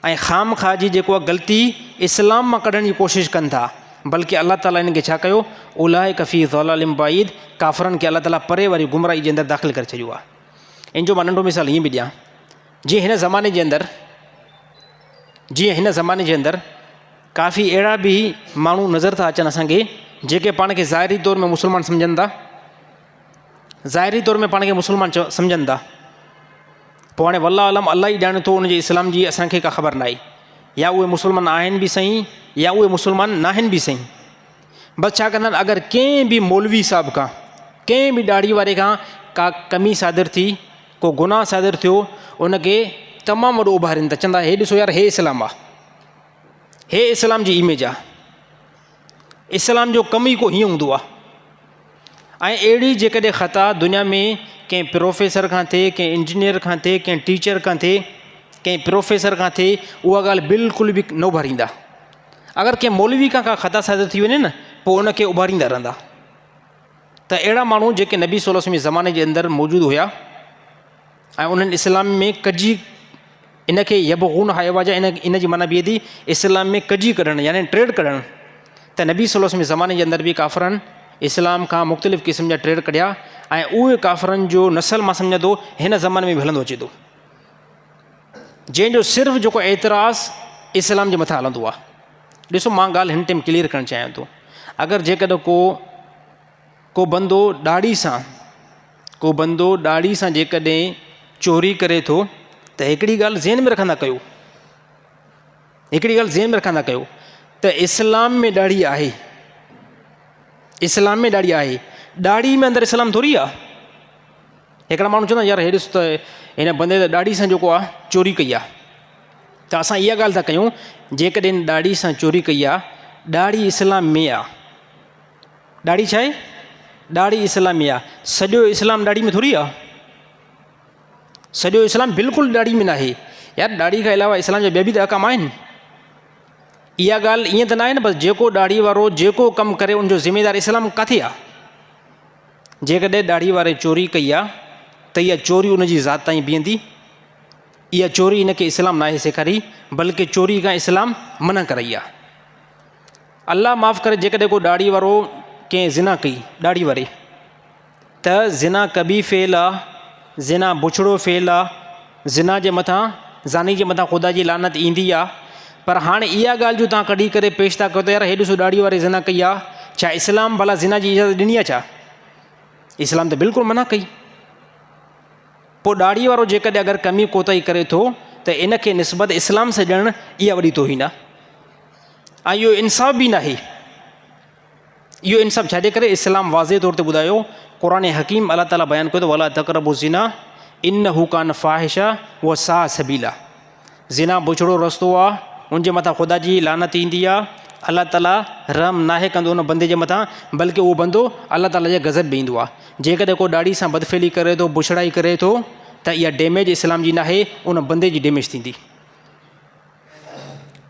۽ خام خواهه جي جيڪو آهي غلطي اسلام مان ڪڍڻ جي ڪوشش ڪن ٿا بلڪه الله تعاليٰ انهن کي ڇا ڪيو اولئک في ضلال بعيد ڪافرن کي الله تعاليٰ پري واري گمراهي جي اندر داخل ڪري ڇڏيو آهي ان جو مان ننڍو مثال هيئن به ڏيان جيئن هن زماني جي اندر جيئن هن زماني جي اندر ڪافي اهڙا به ماڻهو نظر ٿا اچن اسانکي جيڪي پاڻ کي ظاهري طور ۾ مسلمان سمجهن ٿا ظاهري طور ۾ پاڻ کي مسلمان سمجهن ٿا پوء هاڻي والله عالم الله ئي ڄاڻي ٿو ان جي اسلام جي اسان کي ڪا خبر ناهي يا اهي مسلمان آهن به صحيح يا اهي مسلمان ناهن به صحيح بس ڇا ڪندا آهن اگر ڪنهن به مولوي صاحب کان ڪنهن به ڏاڙهي واري کان ڪا ڪمي صادر ٿي ڪو گناهه صادر ٿيو ان کي تمام وڏو اڀارين ٿا چوندا هي ڏسو يار هي اسلام آهي هي اسلام جي اميج آهي اسلام جو ڪم ئي ڪو هيئن هوندو آهي ۽ اهڙي جيڪڏهن خطا دنيا ۾ ڪنهن پروفيسر کان ٿئي ڪنهن انجنيئر کان ٿئي ڪنهن ٽيچر کان ٿئي ڪنهن پروفيسر کان ٿئي اها ڳالهه بلڪل به نه اڀاريندا اگر ڪنهن مولوي کان ڪا خطا صادر ٿي وڃي نه پوء ان کي اڀاريندا رهندا ته اهڙا ماڻهو جيڪي نبي صلي الله عليه وسلم جي زماني جي اندر موجود هيا ۽ انهن اسلام ۾ ڪجي ان کي يبغون عوجا ان ان جي معنيٰ بيهي ٿي اسلام ۾ ڪجي ڪڍڻ يعني ٽيڙ ڪڍڻ ته نبي صلي الله عليه وسلم جي زماني جي اندر به ڪافرن اسلام کان مختلف قسم جا ٽيڙ ڪڍيا ۽ اهي ڪافرن جو نسل مان سمجهان ٿو هن زماني ۾ به هلندو اچي ٿو جنهن جو صرف جيڪو اعتراض اسلام جي مٿان هلندو آهي ڏسو مان ڳالهه هن ٽيم ڪليئر ڪرڻ چاهيان ٿو اگر جيڪڏهن ڪو ڪو بندو ڏاڙهي سان ڪو بندو ڏاڙهي سان جيڪڏهن چوري ڪري ٿو ته هڪڙي ڳالهه ذهن ۾ رکندا ڪيو هڪڙي ڳالهه ذهن ۾ رکندا ڪيو ته اسلام ۾ ڏاڙهي آهي اسلام ۾ ڏاڙهي آهي ڏاڙهي ۾ اندر اسلام ٿوري آهي هڪڙا ماڻهو چوندا يار هي ڏس ته هن بندي ته ڏاڙهي سان جيڪو آهي چوري ڪئي آهي ته اسان اها ڳالهه ٿا ڪيون جيڪڏهن ڏاڙهي سان چوري ڪئي آهي ڏاڙهي اسلام ۾ آهي ڏاڙهي ڇا آهي؟ ڏاڙهي اسلامي آ. سڄو اسلام ڏاڙهي ۾ ٿوري آ. سڄو اسلام بلڪل ڏاڙهي ۾ ناهي. يار ڏاڙهي کان علاوه اسلام جا ٻيا به ته احڪام آهن. اها ڳالهه ائين ته ناهي نه بس جيڪو ڏاڙهي وارو جيڪو ڪم ڪري ان جو ذميدار اسلام ڪاٿي آ؟ جيڪڏهن ڏاڙهي واري چوري ڪئي آ ته اها چوري ان جي ذات تائين بيهندي. اها چوري ان کي اسلام ناهي سيکاري بلڪه چوري کان اسلام منع ڪرائي آ. الله معاف ڪري جيڪڏهن ڪو ڏاڙهي وارو ڪنهن زنا ڪئي ڏاڙهي واري ته زنا قبيح فعل آ زنا بڇڙو فعل آ زنا جي مٿان زاني جي مٿان خدا جي لعنت ايندي آ پر هاڻي اها ڳالهه جو تان ڪڍي ڪري پيش ٿا ڪيو ته يار هي ڏسو ڏاڙهي واري زنا ڪئي آ ڇا اسلام ڀلا زنا جي اجازت ڏني آ ڇا اسلام ته بلڪل منع ڪئي پوء ڏاڙهي وارو جيڪڏهن اگر ڪمي ڪوتاهي ڪري ٿو ته ان کي نسبت اسلام سان ڏيڻ اها وڏي توهين آ ۽ اهو انصاف به ناهي. اهو انصاف ڇا جي ڪري اسلام واضح طور تي ٻڌايو قرآن حڪيم الله تعالي بيان ڪيو ته ولا تقربوا الزنا انه ڪان فاحشه وساء سبيلا زنا بڇڙو رستو آ ان جي مٿان خدا جي لعنت ايندي آ الله تعالي رحم ناهي ڪندو ان بندي جي مٿان بلڪه اهو بندو الله تعالي جي غضب ۾ ايندو آ جيڪڏهن ڪو ڏاڙهي سان بدفعلي ڪري ٿو بڇڙائي ڪري ٿو ته اها ڊيميج اسلام جي ناهي ان بندي جي ڊيميج ٿيندي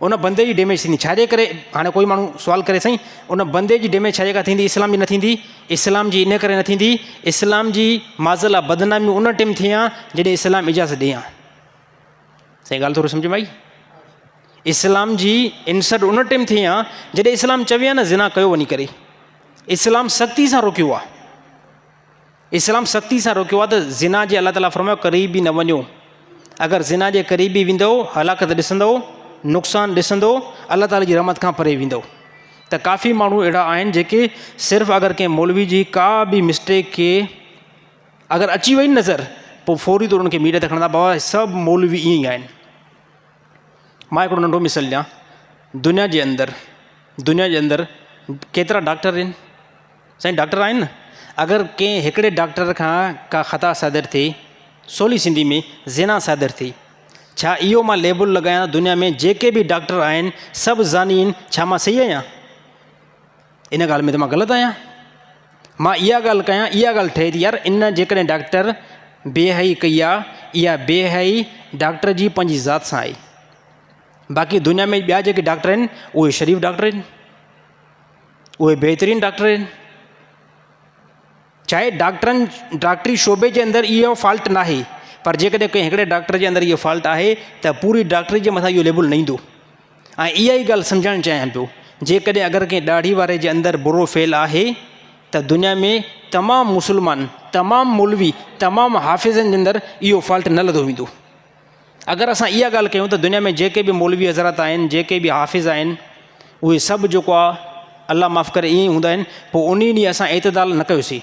ان بندي جي ڊيميج ٿيندي ڇاجي ڪري هاڻي ڪوئي ماڻهو سوال ڪري سائين ان بندي جي ڊيميج ڇاجي ڪري ٿيندي اسلام جي نه ٿيندي اسلام جي ان ڪري نه ٿيندي اسلام جي معذ الله بدنامي ان ٽيم ٿئي ها جڏهن اسلام اجازت ڏئي ها سائين ڳالهه ٿورو سمجھ ۾ آئي اسلام جي انسلٽ ان ٽيم ٿئي ها جڏهن اسلام چوي ها نه زنا ڪيو وڃي ڪري اسلام سختي سان روڪيو آ. اسلام سختي سان روڪيو آهي ته زنا جي الله تعاليٰ فرمايو قريب به نه وڃو. اگر زنا جي قريب به ويندؤ هلاڪت ڏسندؤ، نقصان ڏسندؤ، الله تعاليٰ جي رحمت کان پري ويندؤ. ته ڪافي ماڻهو اهڙا آهن جيڪي صرف اگر ڪنهن مولوي جي ڪا به مسٽيڪ کي اگر اچي وئي نظر پوء فوري طور ان کي ميڊيا تي کڻندا بابا سڀ مولوي ائين ئي آهن. مان هڪڙو ننڍو مثال ڏيان دنيا جي اندر دنيا جي اندر ڪيترا ڊاڪٽر آهن سائين ڊاڪٽر آهن نه اگر ڪنهن هڪڙي ڊاڪٽر کان ڪا خطا صادر ٿي سولي سنڌي ۾ زنا صادر ٿي ڇا اهو مان ليبل لڳايان دنيا ۾ جيڪي به ڊاڪٽر آهن سڀ زاني آهن ڇا مان صحيح آهيان ان ڳالهه ۾ ته مان غلط آهيان. مان اها ڳالهه ڪيان اها ڳالهه ٺهي ٿي يار ان جيڪڏهن ڊاڪٽر بي حيائي ڪئي آ اها بي حيائي ڊاڪٽر جي پنهنجي ذات سان آهي باقي دنيا ۾ ٻيا جيڪي ڊاڪٽر آهن اهي شريف ڊاڪٽر آهن اهي بهترين ڊاڪٽر آهن چاهي ڊاڪٽرن ڊاڪٽري شعبي جي اندر اهو فالٽ ناهي پر جيڪڏهن ڪنهن هڪڙي ڊاڪٽر جي اندر اهو فالٽ آهي ته پوري ڊاڪٽري جي مٿان اهو ليبل نه ايندو ۽ اها ئي ڳالهه سمجهائڻ چاهيان پيو، جيڪڏهن اگر ڪنهن ڏاڙهي واري جي اندر برو فعل آهي ته دنيا ۾ تمام مسلمان، تمام مولوي، تمام حافظن جي اندر اهو فالٽ نه لڌو ويندو. اگر اسان اها ڳالهه ڪيون ته دنيا ۾ جيڪي به مولوي حضرات آهن، جيڪي به حافظ آهن، اهي سڀ جيڪو آهي الله معاف ڪري ائين ئي هوندا آهن، پوء انهي ڏينهن اسان اعتدال نه ڪيوسين.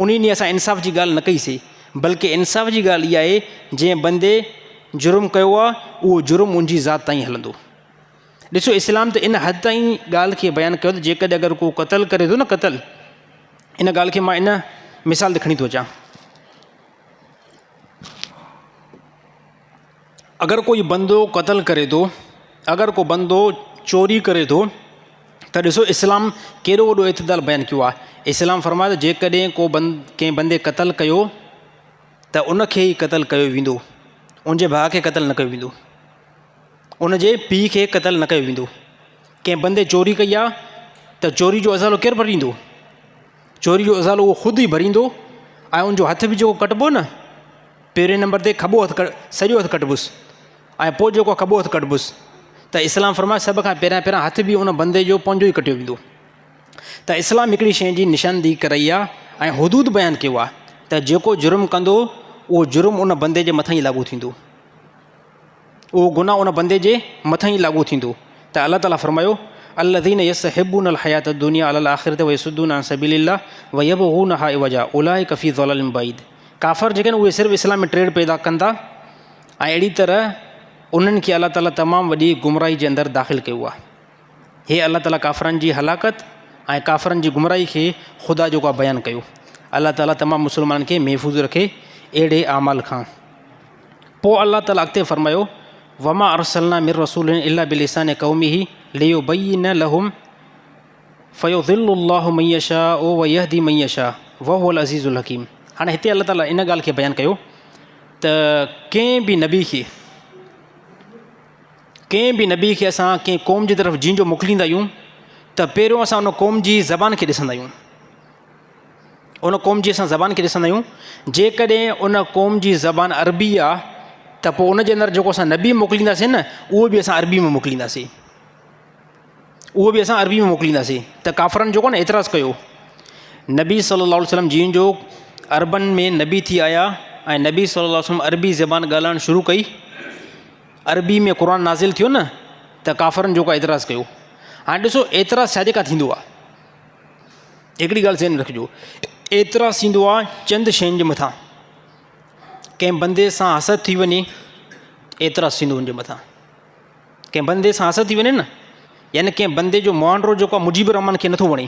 انهي ڏينهن اسان انصاف جي ڳالهه نه ڪئي سي، بلڪه انصاف جي ڳالهه اها آهي، جنهن بندي جرم ڪيو آهي، اهو جرم ان جي ذات تائين هلندو. ڏسو اسلام ته ان حد تائين ڳالهه کي بيان ڪيو ته جيڪڏهن اگر ڪو قتل ڪري ٿو نه قتل، ان ڳالهه کي مان ان مثال تي کڻي ٿو اچان. اگر ڪوئي بندو قتل ڪري ٿو، اگر ڪو بندو چوري ڪري ٿو ته ڏسو اسلام ڪيڏو وڏو اعتدال بيان ڪيو آهي. اسلام فرمايو ته جيڪڏهن ڪو بند ڪنهن بندي قتل ڪيو ته ان کي ئي قتل ڪيو ويندو، ان جي ڀاء کي قتل نه ڪيو ويندو، ان جي پيء کي قتل نه ڪيو ويندو. ڪنهن بندي چوري ڪئي آهي ته چوري جو ازالو ڪير ڀريندو؟ چوري جو ازالو اهو خود ئي ڀريندو ۽ ان جو هٿ به جيڪو ڪٽبو نه پهرين نمبر تي کٻو هٿ سڄو هٿ ڪٽبس ۽ پوء جيڪو کٻو هٿ ڪٽبس ته اسلام فرمايو سڀ کان پهريان پهريان هٿ به ان بندي جو پنهنجو ئي ڪٽيو ويندو ته اسلام هڪڙي شيء جي نشاندهي ڪرائي آهي ۽ حدود بيان ڪيو آهي ته جيڪو جرم ڪندو اهو جرم ان بندي جي مٿان ئي لاڳو ٿيندو اهو گناهه ان بندي جي مٿان ئي لاڳو ٿيندو ته الله تعالي فرمايو، الذين يستحبون الحياة الدنيا علي الاخرة ويصدون عن سبيل الله ويبغونها عوجا اولئک في ضلال بعيد ڪافر جيڪي آهن اهي صرف اسلام ۾ ٽيڙ پيدا ڪن ٿا ۽ اهڙي طرح انهن کي الله تعالي تمام وڏي گمراهي جي اندر داخل ڪيو آهي. هي الله تعالي ڪافرن جي هلاڪت ۽ ڪافرن جي گمراهي کي خدا جيڪو آهي بيان ڪيو. الله تعالي تمام مسلمانن کي محفوظ رکي اهڙي اعمال کان. پوء الله تعالي اڳتي فرمايو، وما ارسلنا من رسول الا بلسان قومه ليبين لهم فيضل الله من يشاء ويهدي من يشاء وهو العزيز الحڪيم. هاڻي هتي الله تعالي ان ڳالهه کي بيان ڪيو ته ڪنهن به نبي کي ڪنهن به نبي کي اسان ڪنهن قوم جي طرف جنهن جو موڪليندا آهيون ته پهريون اسان ان قوم جي زبان کي ڏسندا آهيون ان قوم جي اسان زبان کي ڏسندا آهيون جيڪڏهن ان قوم جي زبان عربي آ ته پوء ان جي اندر جيڪو اسان نبي موڪلينداسين نه اهو به اسان عربي ۾ موڪلينداسين اهو به اسان عربي ۾ موڪلينداسين ته ڪافرن جيڪو نه اعتراض ڪيو نبي صلي الله عليه وسلم جن جو عربن ۾ نبي ٿي آيا ۽ نبي صلي الله عليه وسلم عربي زبان ڳالهائڻ شروع ڪئي عربي ۾ قرآن نازل ٿيو نه ته ڪافرن جيڪو اعتراض ڪيو هاڻي ڏسو اعتراض ڇا جيڪا ٿيندو آهي هڪڙي ڳالهه ذهن ۾ رکجو اعتراض ٿيندو آهي چند شين جي مٿان ڪنهن بندي سان حسد ٿي وڃي اعتراض ٿيندو ان جي مٿان ڪنهن بندي سان حسد ٿي وڃي نه يعني ڪنهن بندي جو مهانڊو جيڪو آهي مجيب الرحمان کي نٿو وڻي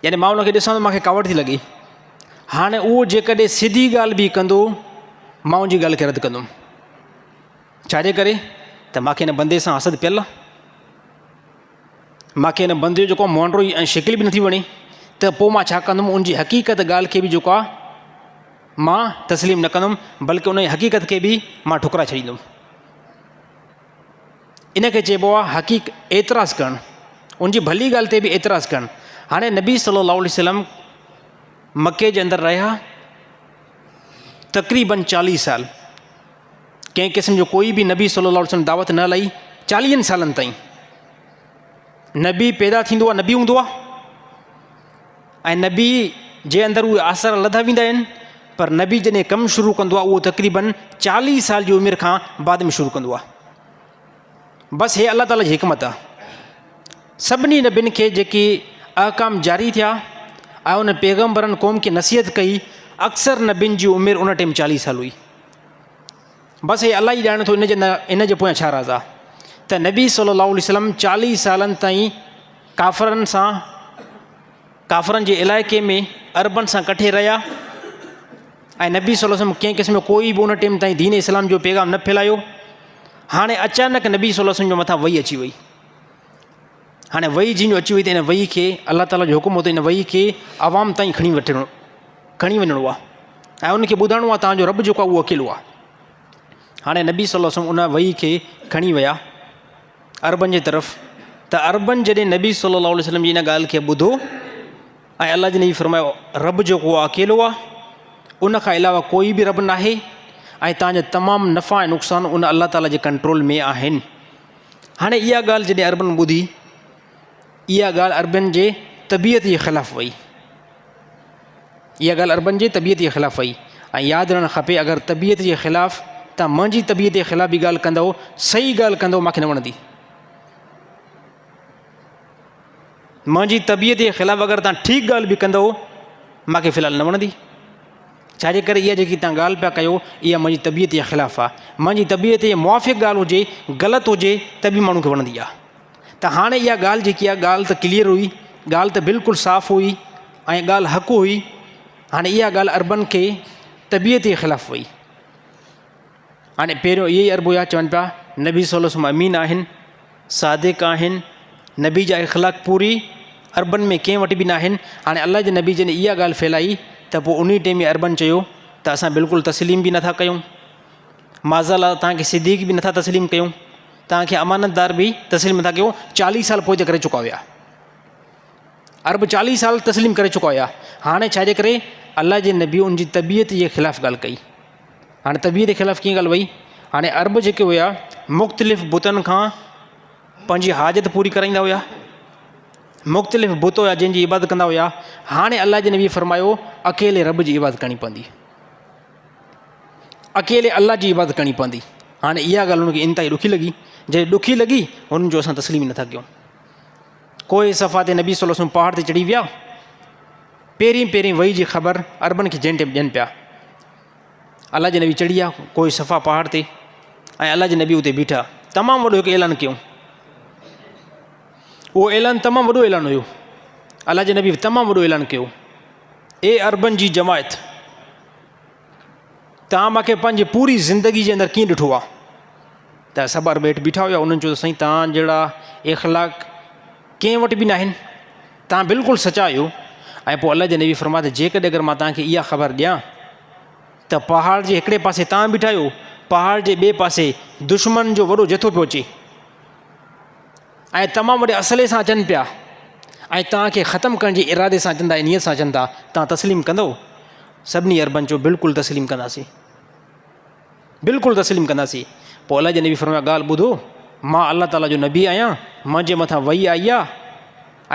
يعني مان ان کي ڏسان ته مونکي ڪاوڙ ٿي لڳي هاڻي اهو جيڪڏهن سڌي ڳالهه به ڪندو مان ان جي ڳالهه کي رد ڪندم ڇاجي ڪري ته مونکي هن بندي سان حسد پيل آهي مونکي هن بندي جو جيڪو مهانڊو ۽ شڪل به نٿي وڻي ته پوء مان ڇا ڪندم ان جي حقيقت ڳالهه کي به جيڪو آهي مان تسليم نه ڪندم بلڪه ان جي حقيقت کي به مان ٺڪرائي ڇڏيندم. ان کي چئبو آهي حقيق اعتراض ڪرڻ، ان جي ڀلي ڳالهه تي به اعتراض ڪرڻ. هاڻي نبي صلي الله عليه وسلم مڪي جي اندر رهيا تقريبن چاليهه سال، ڪنهن قسم جو ڪوئي به نبي صلي الله عليه وسلم دعوت نه هلائي چاليهن سالن تائين. نبي پيدا ٿيندو آهي نبي هوندو آهي ۽ نبي جي اندر اهي آثار لڌا ويندا آهن پر نبي جڏهن ڪم شروع ڪندو آهي اهو تقريبن چاليهه سال جي عمر کان بعد ۾ شروع ڪندو آهي. بس هي الله تعاليٰ جي حڪمت آهي. سڀني نبين کي جيڪي احڪام جاري ٿيا ۽ ان پيغمبرن قوم کي نصيحت ڪئي اڪثر نبين جي عمر ان ٽيم چاليهه سال هئي. بس هي الله ئي ڄاڻي ٿو ان جي ان جي پويان ڇا راز آهي ته نبي صلي الله عليه وسلم چاليهه سالن تائين ڪافرن سان ڪافرن جي علائقي ۾ عربن سان ڪٺي رهيا ۽ نبي صلي الله عليه وسلم ڪنهن قسم جو ڪوئي به ان ٽيم تائين دين اسلام جو پيغام نه ڦهلايو. هاڻي اچانڪ نبي صلي الله عليه وسلم جو مٿان وحي اچي وئي. هاڻي وحي جنهن جو اچي وئي ته ان وحي کي الله تعاليٰ جو حڪم هو ته ان وحي کي عوام تائين کڻي وٺڻو کڻي وڃڻو آهي ۽ ان کي ٻڌائڻو آهي تان جو رب جيڪو آهي اهو اڪيلو آهي. هاڻي نبي صلي الله عليه وسلم ان وحي کي کڻي ويا عربن جي طرف ته عربن جڏهن نبي صلي الله عليه وسلم جي ان ڳالهه کي ٻڌو ۽ الله جي نبي فرمايو رب جيڪو آهي اڪيلو آهي ان کان علاوه ڪوئي به رب ناهي ۽ تان جا تمام نفع ۽ نقصان ان الله تعاليٰ جي ڪنٽرول ۾ آهن. هاڻي اها ڳالهه جڏهن عربن ٻڌي اها ڳالهه عربن جي طبيعت جي خلاف وئي. اها ڳالهه عربن جي طبيعت جي خلاف وئي ۽ ياد رهڻ کپي اگر طبيعت جي خلاف تان منهنجي طبيعت جي خلاف به ڳالهه ڪندؤ صحيح ڳالهه ڪندؤ مانکي نه وڻندي. منهنجي طبيعت جي خلاف اگر تان ٺيڪ ڳالهه به ڪندؤ مانکي في الحال نه وڻندي. ڇاجي ڪري اها جيڪي تان ڳالهه پيا ڪيو اها منهنجي طبيعت جي خلاف آهي. منهنجي طبيعت جي موافق ڳالهه هجي غلط هجي ته به ماڻهو کي وڻندي آهي. ته هاڻي اها ڳالهه جيڪي آهي ڳالهه ته ڪليئر هئي ڳالهه ته بلڪل صاف هئي ۽ ڳالهه حق هئي هاڻي اها ڳالهه عربن کي طبيعت جي خلاف وئي. هاڻي پهريون اهي ئي عرب هيا چون پيا نبي صلي الله عليه وسلم امين آهن صادق آهن نبي جا اخلاق پوري عربن ۾ ڪنهن وٽ به ناهن هاڻي الله جي نبي جڏهن اها ڳالهه ڦهلائي ته پوء انهي ٽيم ۾ عربن چيو ته اسان بلڪل تسليم به نٿا ڪيون معاذ الله توهان کي صديق به نٿا تسليم ڪيون توهان کي امانتدار به تسليم نٿا ڪيون چاليهه سال پوئتي ڪري چڪا هيا عرب چاليهه سال تسليم ڪري چڪا هيا هاڻي ڇا جي ڪري الله جي نبي ان جي طبيعت جي خلاف ڳالهه ڪئي هاڻي طبيعت جي خلاف ڪيئن ڳالهه وئي هاڻي عرب جيڪي هيا مختلف بتن کان پنهنجي حاجت پوري ڪرائيندا هيا مختلف بت هيا جن جي عبادت ڪندا هيا هاڻي الله جي نبي فرمايو اڪيلي رب جي عبادت ڪرڻي پوندي اڪيلي الله جي عبادت ڪرڻي پوندي هاڻي اها ڳالهه هن کي انتهائي ڏکي لڳي جڏهن ڏکي لڳي هن جو اسان تسليم نٿا ڪيون ڪوهه صفا تي نبي صلي الله عليه وسلم پهاڙ تي چڙهي ويا پهرين پهرين وحي جي خبر عربن کي جنهن ٽيم ڏين پيا الله جي نبي چڙهي ويا ڪوهه صفا پهاڙ تي ۽ الله جي نبي اتي بيٺا تمام وڏو هڪ اعلان ڪيو اهو اعلان تمام وڏو اعلان هيو الله جي نبي تمام وڏو اعلان ڪيو اي عربن جي جماعت توهان مون کي پنهنجي پوري زندگي جي اندر ڪيئن ڏٺو آهي ته سڀ عرب هيٺ بيٺا هيا انهن چيو سائين توهان جهڙا اخلاق ڪنهن وٽ به ناهن توهان بلڪل سچا آهيو ۽ پوء الله جي نبي فرمايو ته جيڪڏهن اگر مان توهان کي اها خبر ڏيان ته پهاڙ جي هڪڙي پاسي توهان بيٺا آهيو پهاڙ جي ٻئي پاسي دشمن جو وڏو جٿو پيو اچي ۽ تمام وڏي اسلحي سان اچن پيا ۽ توهان کي ختم ڪرڻ جي ارادي سان اچن ٿا ۽ نيت سان اچن ٿا توهان تسليم ڪندؤ؟ سڀني عربن چيو بلڪل تسليم ڪنداسين بلڪل تسليم ڪنداسين پوء الله جي نبي فرمايو ڳالهه ٻڌو مان الله تعاليٰ جو نبي آهيان منهنجي مٿان وحي آئي آهي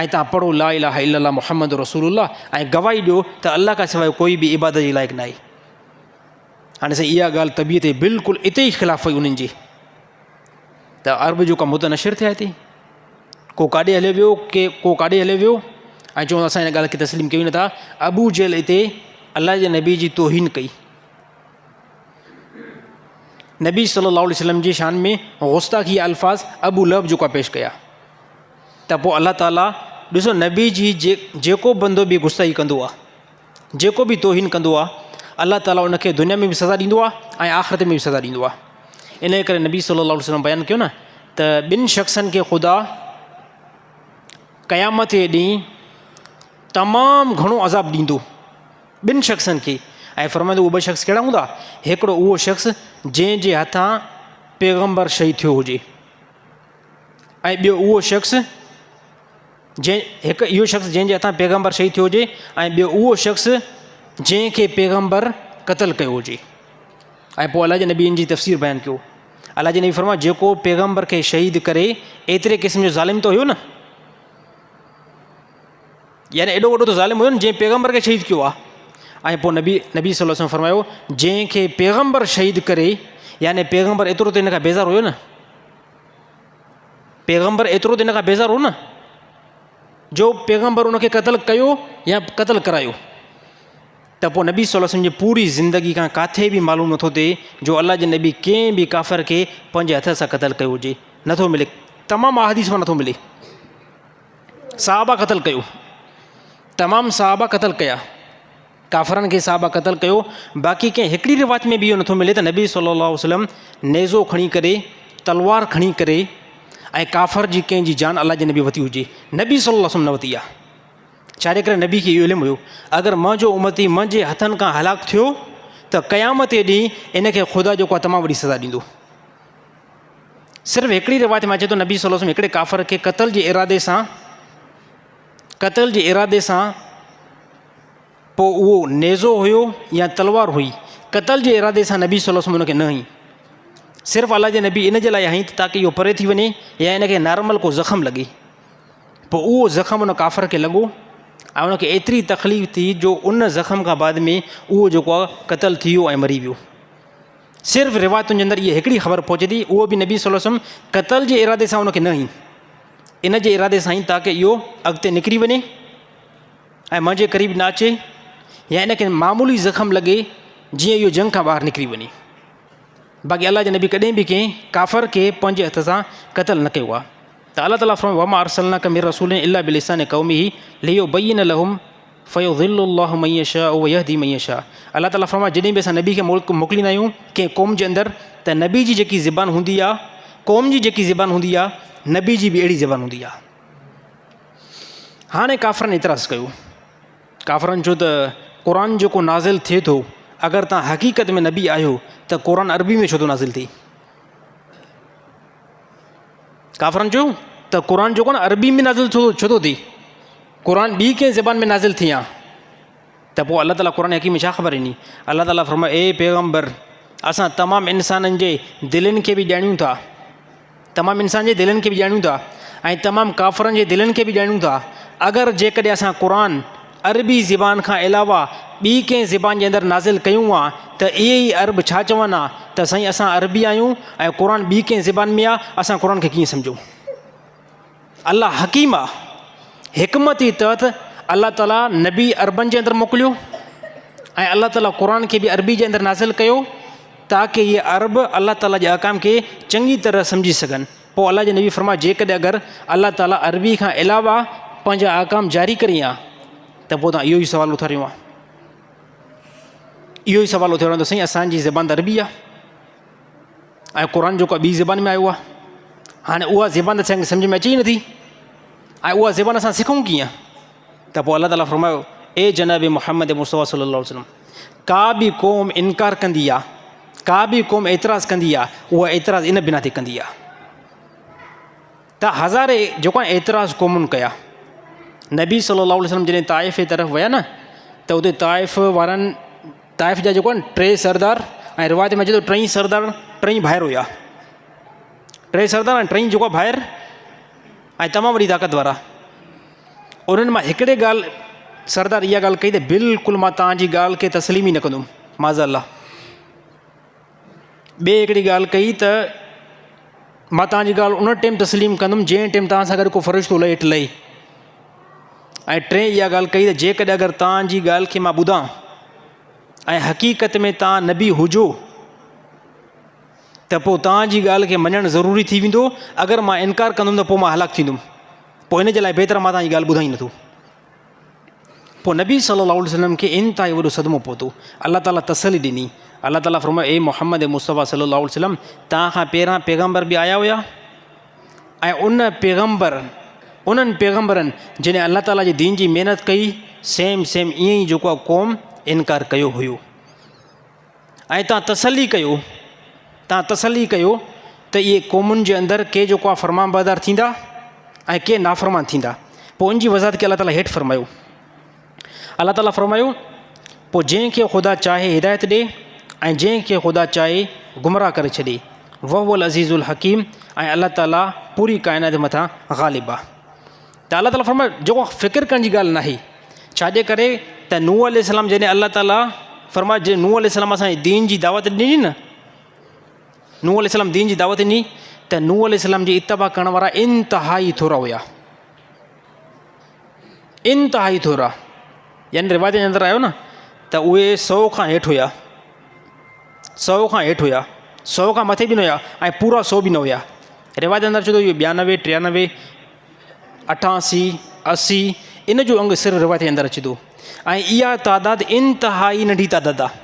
۽ توهان پڙهو لا اله الا الله محمد رسول الله ۽ گواهي ڏيو ته الله کان سواء ڪوئي به عبادت جي لائق ناهي هاڻي سائين اها ڳالهه طبيعت بلڪل اتي ئي خلاف وئي انهن جي ته عرب جو ڪا متنشر ٿيا هتي ڪو ڪاڏي هليو ويو ڪي ڪو ڪاڏي هليو ويو ۽ چون اسان هن ڳالهه کي تسليم ڪيون نٿا ابو جهل هتي الله جي نبي جي توهين ڪئي نبي صلي الله عليه وسلم جي شان ۾ گستاخي الفاظ ابو لهب جو ڪا پيش ڪيا ته پوء الله تعالي ڏسو نبي جي جيڪو بندو به گستاخي ڪندو آهي جيڪو به توهين ڪندو آهي الله تعالي ان کي دنيا ۾ به سزا ڏيندو آهي ۽ آخرت ۾ به سزا ڏيندو آهي ان ڪري نبي صلي الله عليه وسلم بيان ڪيو نه ته ٻن شخصن کي خدا قيامت جي ڏينهن تمام گهڻو عذاب ڏيندو ٻن شخصن کي ۽ فرمائيندو اهي ٻه شخص ڪهڙا هوندا هڪڙو اهو شخص جنهن جي هٿان پيغمبر شهيد ٿيو هجي ۽ ٻيو اهو شخص جنهن هڪ اهو شخص جنهن جي هٿان پيغمبر شهيد ٿيو هجي ۽ ٻيو اهو شخص جنهن کي پيغمبر قتل ڪيو هجي ۽ پوء الله جي نبي ان جي تفسير بيان ڪيو الله جي نبي فرمايو جيڪو پيغمبر کي شهيد ڪري ايتري قسم جو ظالم ته هيو نه. يعني ايڏو وڏو ته ظالم هيو نه جنهن پيغمبر کي شهيد ڪيو آهي ۽ پوء نبي نبي صلي الله وسلم فرمايو جنهن کي پيغمبر شهيد ڪري يعني پيغمبر ايترو ته هن کان بيزار هيو نه پيغمبر ايترو ته هن کان بيزار هو نه جو پيغمبر ان کي قتل ڪيو يا قتل ڪرايو ته پوء نبي صلي الله وسلم جي پوري زندگي کان ڪاٿي به معلوم نٿو ٿئي جو الله جي نبي ڪنهن به ڪافر کي پنهنجي هٿ سان قتل ڪيو هجي نٿو ملي تمام احاديث مان نٿو ملي صحابه قتل ڪيو تمام صحابه قتل ڪيا ڪافرن کي صحابه قتل ڪيو باقي ڪنهن هڪڙي روايت ۾ به اهو نٿو ملي ته نبي صلي الله عليه وسلم نيزو کڻي ڪري تلوار کڻي ڪري ۽ ڪافر جي ڪنهن جي جان الله جي نبي وتي هجي نبي صلي الله وسلم نه وتي آ ڇاجي ڪري نبي کي اهو علم هيو اگر منهنجو امتي منهنجي هٿن کان هلاڪ ٿيو ته قيامت ڏينهن ان کي خدا جيڪو تمام وڏي سزا ڏيندو صرف هڪڙي روايت ۾ اچي ٿو نبي صلي الله عليه وسلم هڪڙي ڪافر کي قتل جي ارادي سان قتل جي ارادي سان پوء اهو نيزو هيو يا تلوار هئي قتل جي ارادي سان نبي صلي الله عليه وسلم ان کي نه هنئي صرف الله جي نبي ان جي لاء هنئي ته تاڪه اهو پري ٿي وڃي يا ان کي نارمل ڪو زخم لڳي پوء اهو زخم ان ڪافر کي لڳو ۽ ان کي ايتري تڪليف ٿي جو ان زخم کان بعد ۾ اهو جيڪو آهي قتل ٿي ويو ۽ مري ويو صرف روايتن جي اندر اها هڪڙي خبر پهچي ٿي اهو به نبي صلي الله عليه وسلم قتل جي ارادي سان ان کي نه هنئي ان جي ارادي سان هنئي تاڪه اهو اڳتي نڪري وڃي ۽ منهنجي قريب نه اچي يا ان کي معمولي زخم لڳي جيئن اهو جنگ کان ٻاهر نڪري وڃي باقي الله جي نبي ڪڏهن به ڪنهن ڪافر کي پنهنجي هٿ سان قتل نه ڪيو آهي ته الله تعاليٰ فرمايو وما ارسلناک من رسول الا بلسان قومه ليبين لهم فيضل الله من يشاء ويهدي من يشاء الله تعاليٰ فرمايو جڏهن به اسان نبي کي موڪليندا آهيون ڪنهن قوم جي اندر ته نبي جي جيڪي زبان هوندي آهي قوم جي جيڪي زبان هوندي آهي نبي جي به اهڙي زبان هوندي آهي هاڻي ڪافرن اعتراض ڪيو ڪافرن چيو ته قرآن جيڪو نازل ٿئي ٿو اگر تان حقيقت ۾ نبي آهيو ته قرآن عربي ۾ ڇو ٿو نازل ٿئي ڪافرن چيو ته قرآن جيڪو آهي نه عربي ۾ نازل ڇو ڇو ٿو ٿئي قرآن ٻي ڪنهن زبان ۾ نازل ٿئي ها ته پوء الله تعاليٰ قرآن حڪيم ۾ ڇا خبر ڏني الله تعاليٰ فرمايو اي پيغمبر اسان تمام انسانن جي دلين کي به ڄاڻيون ٿا تمام انسان جي دلين کي به ڄاڻيون ٿا ۽ تمام ڪافرن جي دلين کي به ڄاڻيون ٿا اگر جيڪڏهن اسان قرآن عربي زبان کان علاوه ٻي ڪنهن زبان جي اندر نازل ڪيون ها ته اهي ئي عرب ڇا چون ها ته سائين اسان عربي آهيون ۽ قرآن ٻي ڪنهن زبان ۾ آهي اسان قرآن کي ڪيئن سمجهون الله حڪيم آهي حڪمت جي تحت الله تعاليٰ نبي عربن جي اندر موڪليو ۽ الله تعاليٰ قرآن کي به عربي جي اندر نازل ڪيو تاڪه اهي عرب الله تعاليٰ جي احڪام کي چڱي طرح سمجهي سگهن پوء الله جي نبي فرمايو جيڪڏهن اگر الله تعاليٰ عربي کان علاوه پنهنجا احڪام جاري ڪري ها ته پوء تان اهو ئي سوال اٿاريو ها اهو ئي سوال اٿاريو ته سائين اسان جي زبان ته عربي آهي ۽ قرآن جيڪو ٻي زبان ۾ آيو آهي هاڻي اها زبان ته اسان کي سمجھ ۾ اچي ئي نٿي ۽ اها زبان اسان سکون ڪيئن ته پوء الله تعاليٰ فرمايو اي جناب محمد مصطفيٰ صلي الله عليه وسلم ڪا به قوم انڪار ڪندي آ ڪا به قوم اعتراض ڪندي آ اها اعتراض ان بنا تي ڪندي آ ته هزارين جيڪو اعتراض قومن ڪيا نبي صلي الله عليه وسلم جڏهن طائف جي طرف ويا نه ته اتي طائف وارن طائف جا جيڪو آهن ٽي سردار ۽ روايت ۾ اچي ٿو ٽئي سردار ٽئي ڀائر هيا ٽي سردار ۽ ٽئي جيڪو ڀائر ۽ تمام وڏي طاقت وارا انهن مان هڪڙي ڳالهه سردار اها ڳالهه ڪئي ته بلڪل مان توهان جي ڳالهه کي تسليم ئي نه ڪندم معاذ الله ٻي هڪڙي ڳالهه ڪئي ته مان توهان جي ڳالهه ان ٽيم تسليم ڪندم جنهن ٽيم توهان سان گڏ ڪو فرشتو لهي هيٺ لهي ۽ ٽئين اها ڳالهه ڪئي ته جيڪڏهن اگر توهان جي ڳالهه کي مان ٻڌان ۽ حقيقت ۾ توهان نبي هجو ته پوء توهان جي ڳالهه کي مڃڻ ضروري ٿي ويندو، اگر مان انڪار ڪندم ته پوء مان هلاڪ ٿيندم، پوء ان جي لاء بهتر آهي مان توهان جي ڳالهه ٻڌان ئي نٿو. پوء نبي صلي الله عليه وسلم کي انتهائي وڏو صدمو پهتو. الله تعاليٰ تسلي ڏني. الله تعاليٰ فرمايو، اي محمد مصطفيٰ صلي الله عليه وسلم، توهان کان پهريان پيغمبر به آيا هيا ۽ ان پيغمبر انهن پيغمبرن جڏهن الله تعاليٰ جي دين جي محنت ڪئي، سيم سيم ائين ئي جيڪو آهي قوم انڪار ڪيو هيو. ۽ توهان تسلي ڪيو، توهان تسلي ڪيو ته اهي قومن جي اندر ڪي جيڪو آهي فرمانبردار ٿيندا ۽ ڪي نافرمان ٿيندا. پوء ان جي وضاحت کي الله تعاليٰ هيٺ فرمايو. الله تعاليٰ فرمايو، پوء جنهن کي خدا چاهي هدايت ڏي ۽ جنهن کي خدا چاهي گمراهه ڪري ڇڏي. وهو العزيز الحڪيم ۽ الله تعاليٰ پوري ڪائنات مٿان غالب آهي. ته الله تعاليٰ فرمايو جيڪو فڪر ڪرڻ جي ڳالهه ناهي ڇاجي ڪري ته نوح عليه السلام جڏهن الله تعاليٰ فرمايو جڏهن نوح عليه السلام اسان دين جي دعوت ڏني نه نوح عليه السلام دين جي دعوت ڏني ته نوح عليه السلام جي اتباع ڪرڻ وارا انتهائي ٿورا هيا انتهائي ٿورا يعني روايت جي اندر آيو نه ته اهي سو کان هيٺ هيا سو کان هيٺ هيا سو کان مٿي به نه هيا ۽ پورا سو به نه هيا روايت اندر اچي ٿو اهي 92 93 88 80 ان جو انگ صرف روايت جي اندر اچي ٿو ۽ اها تعداد انتهائي ننڍي تعداد آهي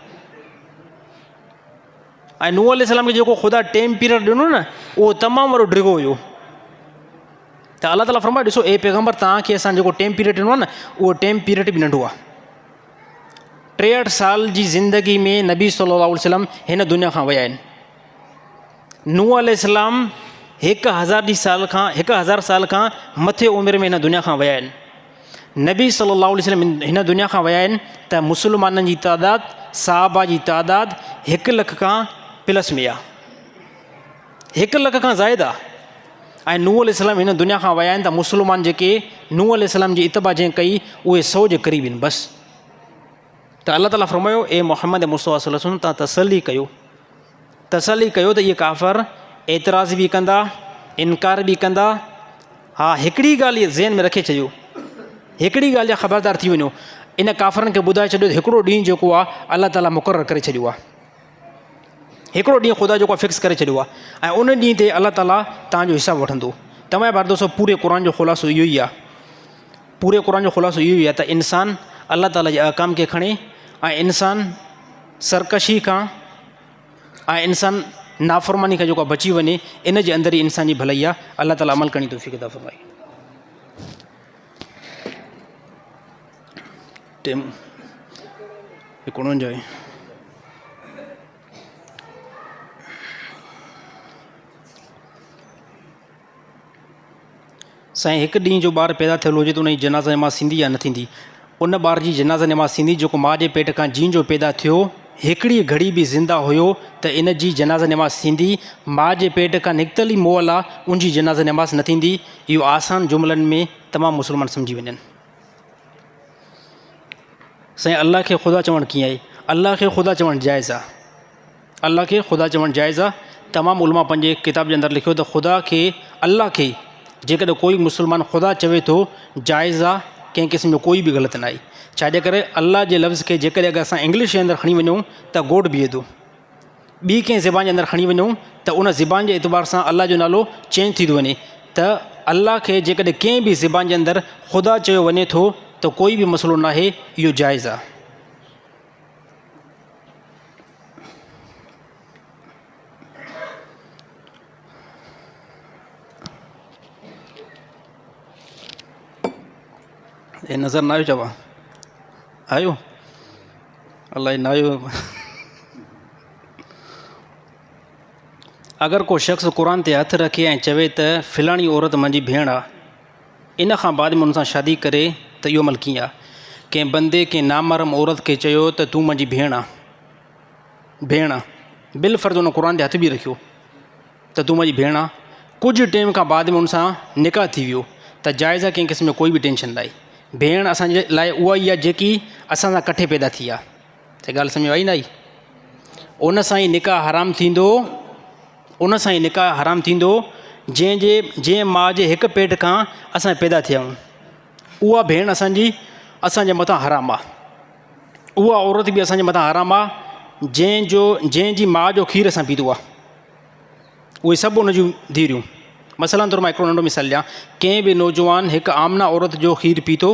۽ نوح عليه السلام کي جيڪو خدا ٽيم پيريڊ ڏنو نه اهو تمام وڏو ڊگهو هيو ته الله تعاليٰ فرمايو ڏسو اي پيغمبر توهان کي اسان جيڪو ٽيم پيريڊ ڏنو آهي نه اهو ٽيم پيريڊ به ننڍو آهي 63 سال جي زندگي ۾ نبي صلي الله عليه وسلم هن دنيا کان ويا آهن. نوح عليه السلام هڪ هزار جي سال کان هڪ هزار سال کان مٿي عمر ۾ هن دنيا کان ويا آهن. نبي صلي الله عليه وسلم هن دنيا کان ويا آهن ته مسلمانن جي تعداد صحابه جي تعداد هڪ لک کان پلس ۾ آهي. هڪ لک کان زائد آهي. ۽ نوح عليه السلام هن دنيا کان ويا آهن ته مسلمان جيڪي نوح عليه السلام جي اتباع جنهن ڪئي اهي سو جي قريب آهن بس ته الله تعالي فرمايو اي محمد مصطفيٰ صلي الله عليه وسلم تان تسلي ڪيو تسلي ڪيو ته اهي ڪافر اعتراض به ڪندا انڪار به ڪندا ها هڪڙي ڳالهه ذهن ۾ رکي ڇڏيو هڪڙي ڳالهه جا خبردار ٿي وڃو ان ڪافرن کي ٻڌائي ڇڏيو هڪڙو ڏينهن جيڪو آهي الله تعالي مقرر ڪري ڇڏيو آهي هڪڙو ڏينهن خدا جيڪو فڪس ڪري ڇڏيو آهي ۽ ان ڏينهن تي الله تعاليٰ توهان جو حساب وٺندو. تمام بار دوستو پوري قرآن جو خلاصو اهو ئي آهي پوري قرآن جو خلاصو اهو ئي آهي ته انسان الله تعاليٰ جي احڪام کي کڻي ۽ انسان سرڪشي کان ۽ انسان نافرماني کان جيڪو بچي وڃي ان جي اندر ئي انسان جي ڀلائي آهي الله تعاليٰ عمل ڪرڻ جي توفيق عطا فرمائي. ٽيم هڪ 49 سائين هڪ ڏينهن جو ٻار پيدا ٿيل هجي ته ان جي جنازه نماز ٿيندي يا نه ٿيندي ان ٻار جي جنازه نماز ٿيندي جيڪو ماء جي پيٽ کان جين جو پيدا ٿيو هڪڙي گهڙي به زنده هيو ته ان جي جنازه نماز ٿيندي ماء جي پيٽ کان نڪتل ئي مئل آ ان جي جنازه نماز نه ٿيندي اهو آسان جملن ۾ تمام مسلمان سمجهي وڃن. سائين الله کي خدا چوڻ ڪيئن آهي؟ الله کي خدا چوڻ جائز آهي. الله کي خدا چوڻ جائز آهي. تمام علماء پنهنجي ڪتاب جي اندر لکيو ته خدا کي الله کي جيڪڏهن ڪوئي مسلمان خدا چوي ٿو جائز آهي ڪنهن قسم جو ڪوئي به غلط ناهي ڇاجي ڪري الله جي لفظ کي جيڪڏهن اگر اسان انگلش جي اندر کڻي وڃون ته گوڊ بيهي ٿو ٻي ڪنهن زبان جي اندر کڻي وڃون ته ان زبان جي اعتبار سان الله جو نالو چينج ٿي ٿو وڃي ته الله کي جيڪڏهن ڪنهن به زبان جي اندر خدا چيو وڃي ٿو ته ڪوئي به مسئلو ناهي اهو جائز آهي. اي نظر نه آيو چوا آيو الائي نه آيو اگر ڪو شخص قرآن تي هٿ رکي ۽ چوي ته فلاڻي عورت منهنجي ڀيڻ آ ان کان بعد ۾ ان سان شادي ڪري ته اهو عمل ڪيئن آ ڪنهن بندي ڪنهن نامحرم عورت کي چيو ته تون منهنجي ڀيڻ آ ڀيڻ آ بالفرض ان قرآن تي هٿ به رکيو ته تون منهنجي ڀيڻ آ ڪجهه ٽيم کان بعد ۾ ان سان نڪاح ٿي ويو ته جائز آ ڪنهن قسم جو ڪوئي به ٽينشن ناهي ڀيڻ اسان جي لاء اها ئي آ جيڪي اسان سان ڪٺي پيدا ٿي آ ته ڳالهه سمجهه آئي نه آئي ان سان ئي نڪاح حرام ٿيندو ان سان ئي نڪاح حرام ٿيندو جنهن جي جنهن ماء جي هڪ پيٽ کان اسان پيدا ٿيا آهيون اها ڀيڻ اسانجي اسانجي مٿان حرام آهي اها عورت به اسانجي مٿان حرام آهي جنهن جو جنهن جي ماء جو کير اسان پيتو آهي اهي سڀ ان جون ڌيئريون. مثلاً طور مان هڪڙو ننڍو مثال ڏيان، ڪنهن به نوجوان هڪ آمنه عورت جو کير پيتو،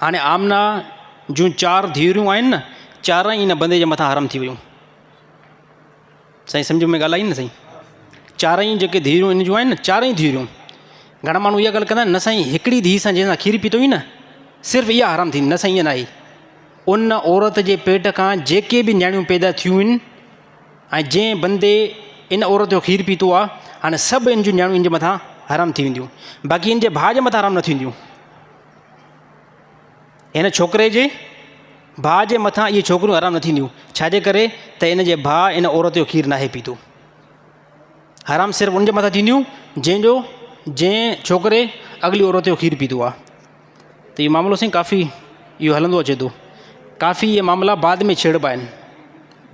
هاڻي آمنه جون چار ڌيئريون آهن نه، چارئي ان بندي جي مٿان حرام ٿي ويون. سائين سمجهه ۾ ڳالهه آئي نه سائين؟ چارئي جيڪي ڌيئريون ان جون آهن نه، چارئي ڌيئريون. گهڻا ماڻهو اها ڳالهه ڪندا آهن نه سائين هڪڙي ڌيء سان جنهن سان کير پيتو هئي نه، صرف اها حرام ٿيندي، نه سائين ائين ناهي. ان عورت جي پيٽ کان جيڪي به نياڻيون پيدا ٿيون آهن، ۽ جنهن بندي ان عورت جو کير پيتو آ هاڻي سڀ ان جون نياڻيون ان جي مٿان حرام ٿي وينديون باقي ان جي ڀاء جي مٿان حرام نه ٿينديون هن ڇوڪري جي ڀاء جي مٿان اهي ڇوڪريون حرام نه ٿينديون ڇاجي ڪري ته ان جي ڀاء ان عورت جو کير ناهي پيتو حرام صرف ان جي مٿان ٿينديون جنهن جو جنهن ڇوڪري اڳلي عورت جو کير پيتو آهي. ته اهو معاملو سائين ڪافي اهو هلندو اچي ٿو. ڪافي اهي معاملا بعد ۾ ڇيڙبا آهن.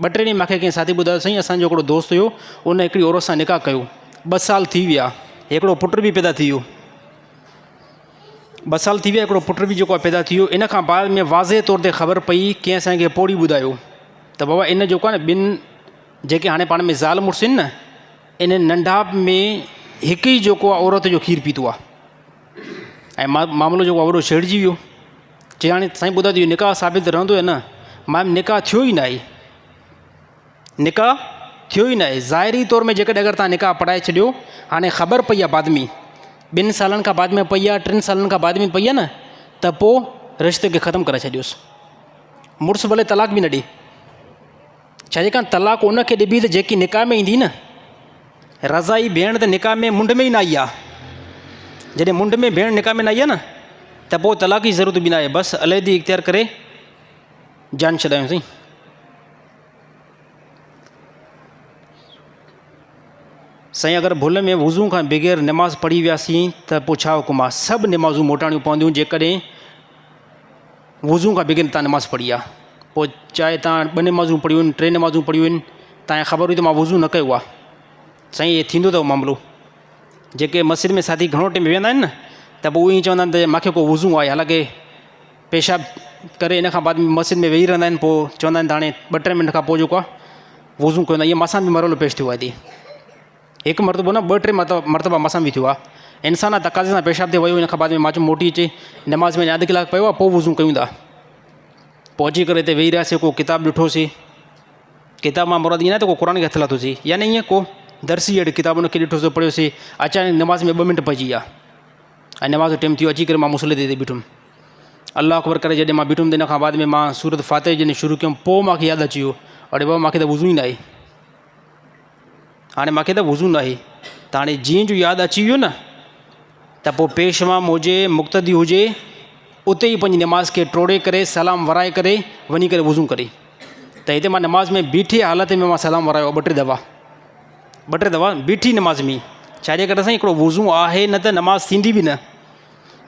ٻه ٽي ڏينهن مونکي ڪنهن ساٿي ٻڌايو سائين اسان جو هڪڙو دوست هيو ان هڪڙي عورت سان نڪاح ڪيو ٻه سال ٿي ويا هڪڙو پٽ به پيدا ٿي ويو. ٻه سال ٿي ويا هڪڙو پٽ به جيڪو آهي پيدا ٿي ويو ان کان بعد ۾ واضح طور تي خبر پئي ڪنهن اسان کي پوڙهي ٻڌايو ته بابا ان جيڪو آهي نه ٻن جيڪي هاڻي پاڻ ۾ زال مڙس آهن نه ان ننڍاپ ۾ هڪ ئي جيڪو آهي عورت جو کير پيتو آهي ۽ معاملو جيڪو آهي وڏو ڇيڙجي ويو چي هاڻي سائين ٻڌايو ته اهو نڪاح ثابت رهندو يا نه مان نڪاح ٿيو ئي نه آهي نڪاح ٿيو ئي ناهي. ظاهري طور ۾ جيڪڏهن اگر توهان نڪاح پڙهائي ڇڏيو هاڻي خبر پئي آهي بعد ۾ ٻن سالن کان بعد ۾ پئي آهي ٽن سالن کان بعد ۾ پئي آهي نه ته پوء رشتي کي ختم ڪرائي ڇڏيوس مڙس ڀلي طلاق به نه ڏي ڇا جي ڪاڻ طلاق ان کي ڏبي ته جيڪي نڪاح ۾ ايندي نه رضائي ڀيڻ ته نڪاح ۾ منڍ ۾ ئي نه آئي آهي جڏهن منڍ ۾ ڀيڻ نڪاح ۾ نه آئي آهي نه ته پوء طلاق جي ضرورت به نه آهي بس عليحدگي اختيار ڪري جان ڇڏايوسين. سائين اگر ڀل ۾ وضو کان بغير نماز پڙهي وياسين ته پوء ڇا حڪم آ؟ سڀ نمازون موٽاڻيون پونديون جيڪڏهن وضو کان بغير تان نماز پڙهي آ پوء چاهي تان ٻه نمازون پڙهيون آهن ٽي نمازون پڙهيون آهن تان کي خبر هئي ته مان وضو نه ڪيو آ سائين هي ٿيندو اٿو معاملو جيڪي مسجد ۾ ساٿي گهڻو ٽيم ويهندا آهن نه ته پوء ائين چوندا آهن ته مانکي ڪو وضو آهي حالانڪه پيشاب ڪري ان کان بعد مسجد ۾ ويهي رهندا آهن پوء چوندا آهن ته هاڻي ٻه ٽي منٽ کان پوء جيڪو آهي وضو ڪندا ائين مان سان به مرحلو پيش ٿيو آهي هتي هڪ مرتبو نه ٻه ٽي مرتبا مان سان به ٿيو آهي انسان آهي تقاضي سان پيشاب تي ويو ان کان بعد ۾ مان چيو موٽي اچي نماز ۾ اڌ ڪلاڪ پيو آهي پوء وضو ڪيون ٿا پوء اچي ڪري هتي ويهي رهياسي ڪو ڪتاب ڏٺوسي ڪتاب مان مراد ائين نه ته ڪو قرآن کي هٿ لاٿوسي يعني ائين ڪو درسي اهڙي ڪتاب ان کي ڏٺوسي پڙهيوسي اچانڪ نماز ۾ ٻه منٽ پئجي ويا ۽ نماز جو ٽيم ٿي ويو اچي ڪري مان مصلي تي بيٺم الله اڪبر ڪري جڏهن مان بيٺم ته ان کان بعد ۾ مان سورت فاتح جڏهن شروع ڪيم پوء مونکي ياد اچي ويو اڙي بابا مونکي ته وضو ئي ناهي هاڻي مونکي ته وضو ناهي ته هاڻي جيئن جو ياد اچي ويو نه ته پوء پيش امام هجي مقتدي هجي اتي ئي پنهنجي نماز کي ٽوڙي ڪري سلام ورائي ڪري وڃي ڪري وضو ڪري ته هتي مان نماز ۾ بيٺي حالت ۾ مان سلام ورايو ٻه ٽي دفعا ٻه ٽي دفعا بيٺي نماز ۾ ڇا جي ڪري سائين هڪڙو وضو آهي نه ته نماز ٿيندي به نه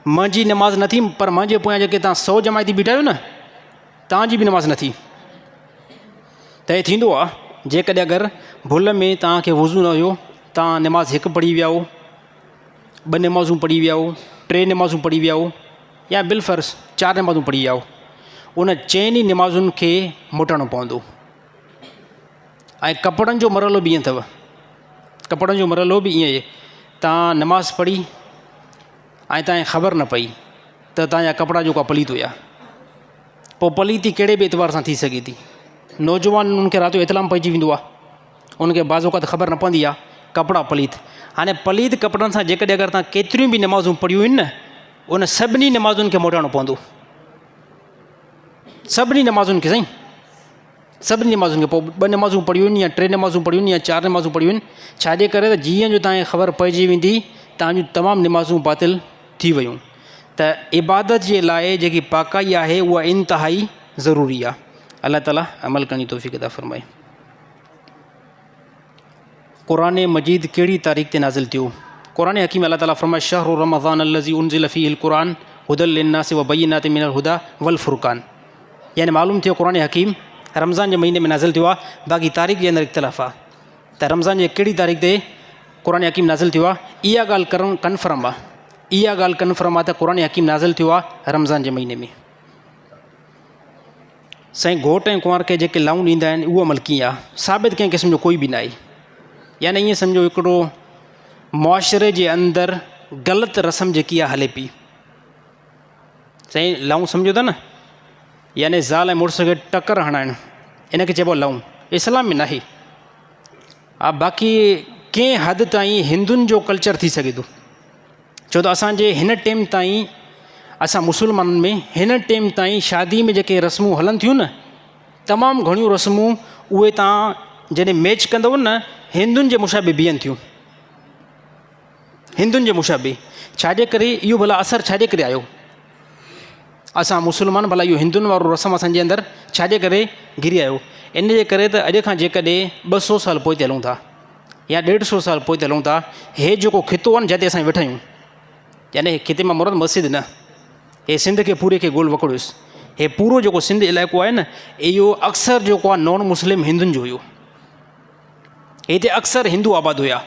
منهنجي نماز نه ٿي پر منهنجي پويان جيڪي تان سو جماعتي بيٺا آهيو نه تان جي به نماز نه ٿي ته هي ٿيندو آهي جيڪڏهن اگر ڀل ۾ توهان کي وضو نه هيو تان نماز هڪ پڙهي ويا هو ٻه نمازون پڙهي ويا هو ٽي نمازون پڙهي ويا هو يا بالفرض چار نمازون پڙهي ويا هو ان چئن ئي نمازن کي موٽائڻو پوندو ۽ ڪپڙن جو مرحلو به ائين اٿو ڪپڙن جو مرحلو به ائين ئي تان نماز پڙهي ۽ تانکي خبر نه پئي ته تانجا ڪپڙا جيڪو پليت هيا پوء پليتي ڪهڙي به اعتبار سان ٿي سگهي ٿي نوجوان ان کي رات جو اطلاع پئجي ويندو آهي ان کي بعض اوقات خبر نه پوندي آهي ڪپڙا پليت هاڻي پليت ڪپڙن سان جيڪڏهن اگر تان ڪيتريون به نمازون پڙهيون آهن نه ان سڀني نمازن کي موٽائڻو پوندو سڀني نمازن کي سائين سڀني نمازن کي پوء ٻه نمازون پڙهيون آهن يا ٽي نمازون پڙهيون آهن يا چار نمازون پڙهيون آهن ڇاجي ڪري ته جيئن جو تانکي خبر پئجي ويندي تان جون تمام نمازون باطل ٿي ويون ته عبادت جي لاء جيڪي پاڪائي آهي اها انتهائي ضروري آهي الله تعالي عمل ڪرڻ جي توفيق عطا فرمائي. قرآن مجيد ڪهڙي تاريخ تي نازل ٿيو؟ قرآن حڪيم الله تعالي فرمائي شهر رمضان الذي انزل فيه القرآن هدى للناس وبينات من الهدى والفرقان يعني معلوم ٿيو قرآن حڪيم رمضان جي مهيني ۾ نازل ٿيو آهي باقي تاريخ جي اندر اختلاف آهي ته رمضان جي ڪهڙي تاريخ تي قرآن حڪيم نازل ٿيو آهي اها ڳالهه ڪرڻ ڪنفرم آهي اها ڳالهه ڪنفرم آهي ته قرآن حڪيم نازل ٿيو آهي رمضان جي مهيني ۾ سائين گهوٽ ۽ ڪنوار کي جيڪي لائون ڏيندا آهن اهو عمل ڪيئن آهي؟ ثابت ڪنهن قسم جو ڪوئي به ناهي. يعني ائين سمجهو هڪڙو معاشري جي اندر غلط رسم جيڪي آهي هلي پئي. سائين لائون سمجهو ٿا نه يعني زال ۽ مڙس کي ٽڪر هڻائڻ ان کي چئبو آهي لائون اسلام ۾ ناهي. ها باقي ڪنهن حد تائين هندن جو ڪلچر ٿي سگهي ٿو. ڇو ته اسان جي هن ٽيم تائين اسان مسلمانن ۾ هن ٽيم تائين شادي ۾ جيڪي رسمون هلن ٿيون نه تمام گهڻيون رسمون اهي تان جڏهن ميچ ڪندو نه هندن جي مشابه بيهن ٿيون هندن جي مشابه ڇاجي ڪري اهو ڀلا اثر ڇاجي ڪري آيو اسان مسلمان ڀلا اهو هندن وارو رسم اسانجي اندر ڇاجي ڪري گهري آيو ان جي ڪري ته اڄ کان جيڪڏهن ٻه سو سال پوئتي هلون ٿا يا ڏيڍ سو سال پوئتي هلون ٿا هي جيڪو خطو آهي نه جتي اسان ويٺا آهيون يعني خطي مان مراد مسجد نه، هي سنڌ کي پوري کي گول وڪوڙيس. هي پورو جيڪو سنڌ علائقو آهي نه، اهو اڪثر جيڪو آهي نان مسلم هندن جو هيو. هتي اڪثر هندو آباد هيا.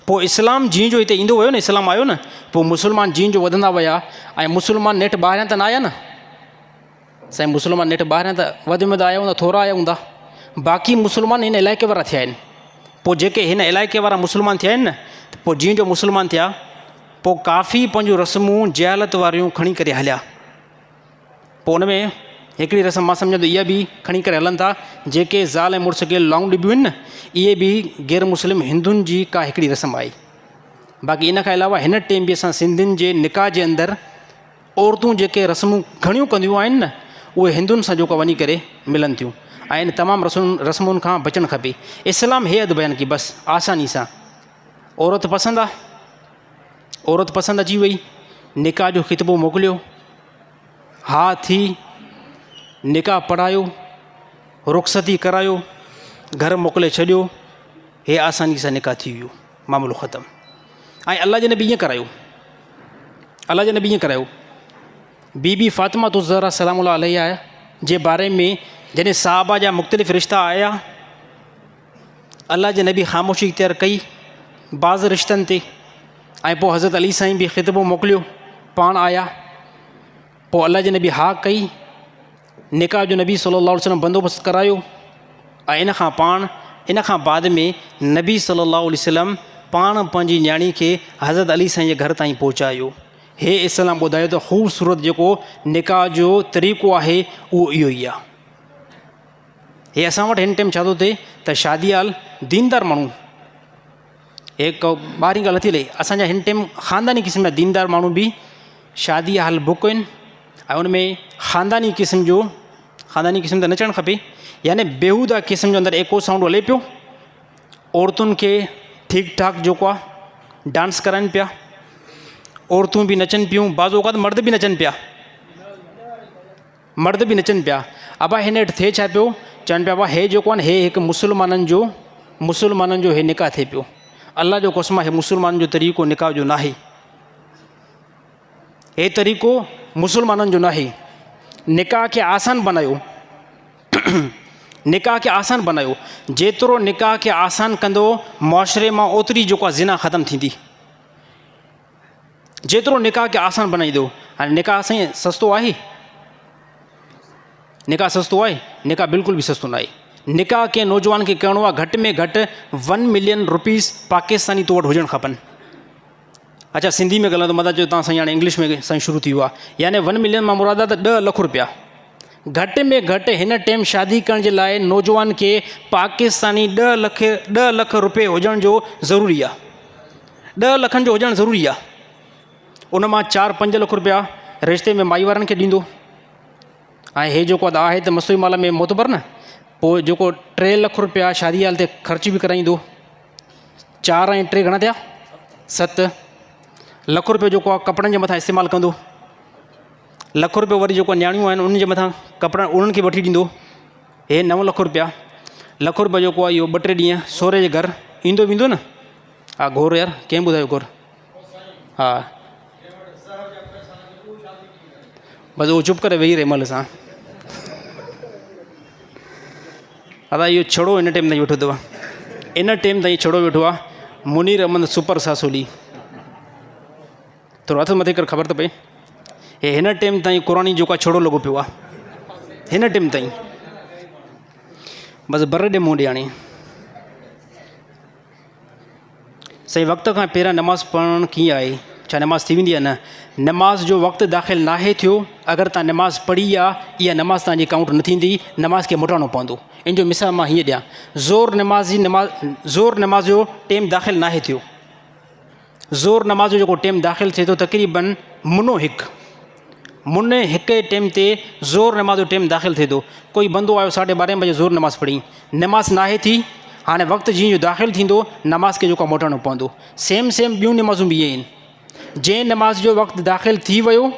پوء اسلام جيئن جو هتي ايندو ويو نه، اسلام آيو نه، پوء مسلمان جيئن جو وڌندا ويا ۽ مسلمان نيٺ ٻاهريان ته نه آيا نه. سائين مسلمان نيٺ ٻاهريان ته وڌ ۾ وڌ آيا هوندا، ٿورا آيا هوندا. باقي مسلمان هن علائقي وارا ٿيا آهن. پوء جيڪي هن علائقي وارا مسلمان ٿيا آهن نه، ته پوء جيئن جو مسلمان ٿيا، پوء ڪافي پنهنجون رسمون جهالت واريون کڻي ڪري هليا. پوء ان ۾ هڪڙي رسم مان سمجهان ٿو اها به کڻي ڪري هلن ٿا، جيڪي زال ۽ مڙس کي لائون ڏبيون آهن نه، اهي به غير مسلم هندن جي ڪا هڪڙي رسم آهي. باقي ان کان علاوه هن ٽيم به اسان سنڌين جي نڪاح جي اندر عورتون جيڪي رسمون گهڻيون ڪنديون آهن نه، اهي هندن سان جيڪو وڃي ڪري ملن ٿيون ۽ ان تمام رسمن کان بچڻ کپي. اسلام هي حد بيان ڪئي بس آساني سان عورت پسند آ، عورت پسند اچي وئي، نڪاح جو خطبو موڪليو، ها ٿي، نڪاح پڙهايو، رخصتي ڪرايو، گهر موڪلي ڇڏيو، هي آساني سان نڪاح ٿي ويو، معاملو ختم. ۽ الله جي نبي ائين ڪرايو، الله جي نبي ائين ڪرايو. بي بي فاطمه الزهرا سلام الله عليها جي باري ۾ جڏهن صحابه جا مختلف رشتا آيا، الله جي نبي خاموشي اختيار ڪئي بعض رشتن تي، ۽ پوء حضرت علي سائين به خطبو موڪليو، پاڻ آيا، پوء الله جي نبي ها ڪئي، نڪاح جو نبي صلي الله عليه وسلم بندوبست ڪرايو، ۽ ان کان پاڻ ان کان بعد ۾ نبي صلي الله عليه وسلم پاڻ پنهنجي نياڻي کي حضرت علي سائين جي گهر تائين پهچايو. هي اسلام ٻڌايو ته خوبصورت جيڪو نڪاح جو طريقو آهي اهو اهو ئي آهي. هي اسان وٽ هن ٽيم ڇا ٿو ٿئي ته شادي هال ديندار ماڻهو هي ڪو ٻاهرين ڳالهه نٿي هلي، اسان جا هن ٽيم خانداني قسم جا ديندار ماڻهو به شادي هال بڪ آهن ۽ ان ۾ خانداني قسم جو خانداني قسم ته نه چوڻ کپي يعني بيهوده قسم جو اندر ايڪو سائونڊ هلي پيو، عورتن کي ٺيڪ ٺاڪ جيڪو آهي ڊانس ڪرائن پيا، عورتون به نچن پيون، بعض اوقات مرد به نچن پيا، مرد به نچن پيا. ابا هن هيٺ ٿئي ڇا پيو؟ چون پيا ابا هي جيڪو آهي نه هي هڪ مسلمانن جو مسلمانن جو هي نڪاح ٿئي پيو. الله جو قسم آهي هي مسلمانن جو طريقو نڪاح جو ناهي. هي طريقو مسلمانن جو ناهي. نڪاح کي آسان بنايو، نڪاح کي آسان بنايو. جيترو نڪاح کي آسان ڪندو معاشري مان اوتري جيڪو آهي زنا ختم ٿيندي. جيترو نڪاح کي آسان بنائيندو. هاڻي نڪاح سائين سستو آهي؟ نڪاح سستو آهي؟ نڪاح بلڪل به سستو ناهي. نڪاح ڪنهن نوجوان کي ڪرڻو آهي گهٽ ۾ گهٽ ون ملين روپيز پاڪستاني تو وٽ هجڻ کپن. اچھا سنڌي ۾ ڳالهايان ته متان چئو تان سائين هاڻي انگلش ۾ سائين شروع ٿي ويو آهي. يعني ون ملين مان مراد آهي ته ڏهه لک روپيا گهٽ ۾ گهٽ هن ٽيم شادي ڪرڻ جي لاء نوجوان کي پاڪستاني ڏهه لک ڏهه لک روپي هجڻ جو ضروري آهي. ڏهه لکن جو هجڻ ضروري آهي. ان مان چار پنج لک روپيا رشتي ۾ مائي وارن کي ڏيندو ۽ هي جيڪو آهي ته مصروعي مال ۾ معتبر نه، پوء جيڪو 3 لک روپيا شادي هال تي خرچ به ڪرائيندو. 4 ۽ 3 گهڻا ٿيا؟ 7 لک روپيو جيڪو آهي ڪپڙن جي مٿان استعمال ڪندو. لک روپيو وري جيڪو نياڻيون آهن انهن جي مٿان ڪپڙا انهن کي وٺي ڏيندو. هي 9 لک روپيا. لک روپيو جيڪو آهي اهو ٻه ٽي ڏينهن سهري جي گهر ايندو ويندو نه. ها گهور يار ڪنهن ٻڌايو گهور؟ ها بس اهو چپ ڪري ويهي رهي مهل سان. ادا اهو ڇڙو هن ٽيم تائين ويٺو اٿو، ان ٽيم تائين ڇڙو ويٺو آهي منير احمد سپر ساسولي. ٿورو هٿ مٿي ڪر خبر ته پئي. هي هن ٽيم تائين قرآني جيڪو آهي ڇڙو لڳو پيو آهي هن ٽيم تائين. بس بر ڏي منهن ڏي هاڻي. سائين وقت کان پهريان نماز پڙهڻ ڪيئن آهي؟ ڇا نماز ٿي ويندي يا نه؟ نماز جو وقت داخل ناهي ٿيو، اگر تان نماز پڙهي آ اها نماز تان جي ڪائونٽ نه ٿيندي، نماز کي موٽائڻو پوندو. ان جو مثال مان هيئن ڏيان، ظهر نماز جي نماز ظهر نماز جو ٽيم داخل ناهي ٿيو، ظهر نماز جو جيڪو ٽيم داخل ٿئي ٿو تقريبن منو هڪ مني هڪ جي ٽيم تي ظهر نماز جو ٽيم داخل ٿئي ٿو. ڪوئي بندو آيو ساڍي ٻارهين بجي ظهر نماز پڙهي، نماز ناهي ٿي، هاڻي وقت جيئن جو داخل ٿيندو نماز کي جيڪو موٽائڻو پوندو. سيم سيم ٻيون نمازون به ائين آهن، جنهن نماز جو وقت داخل ٿي ويو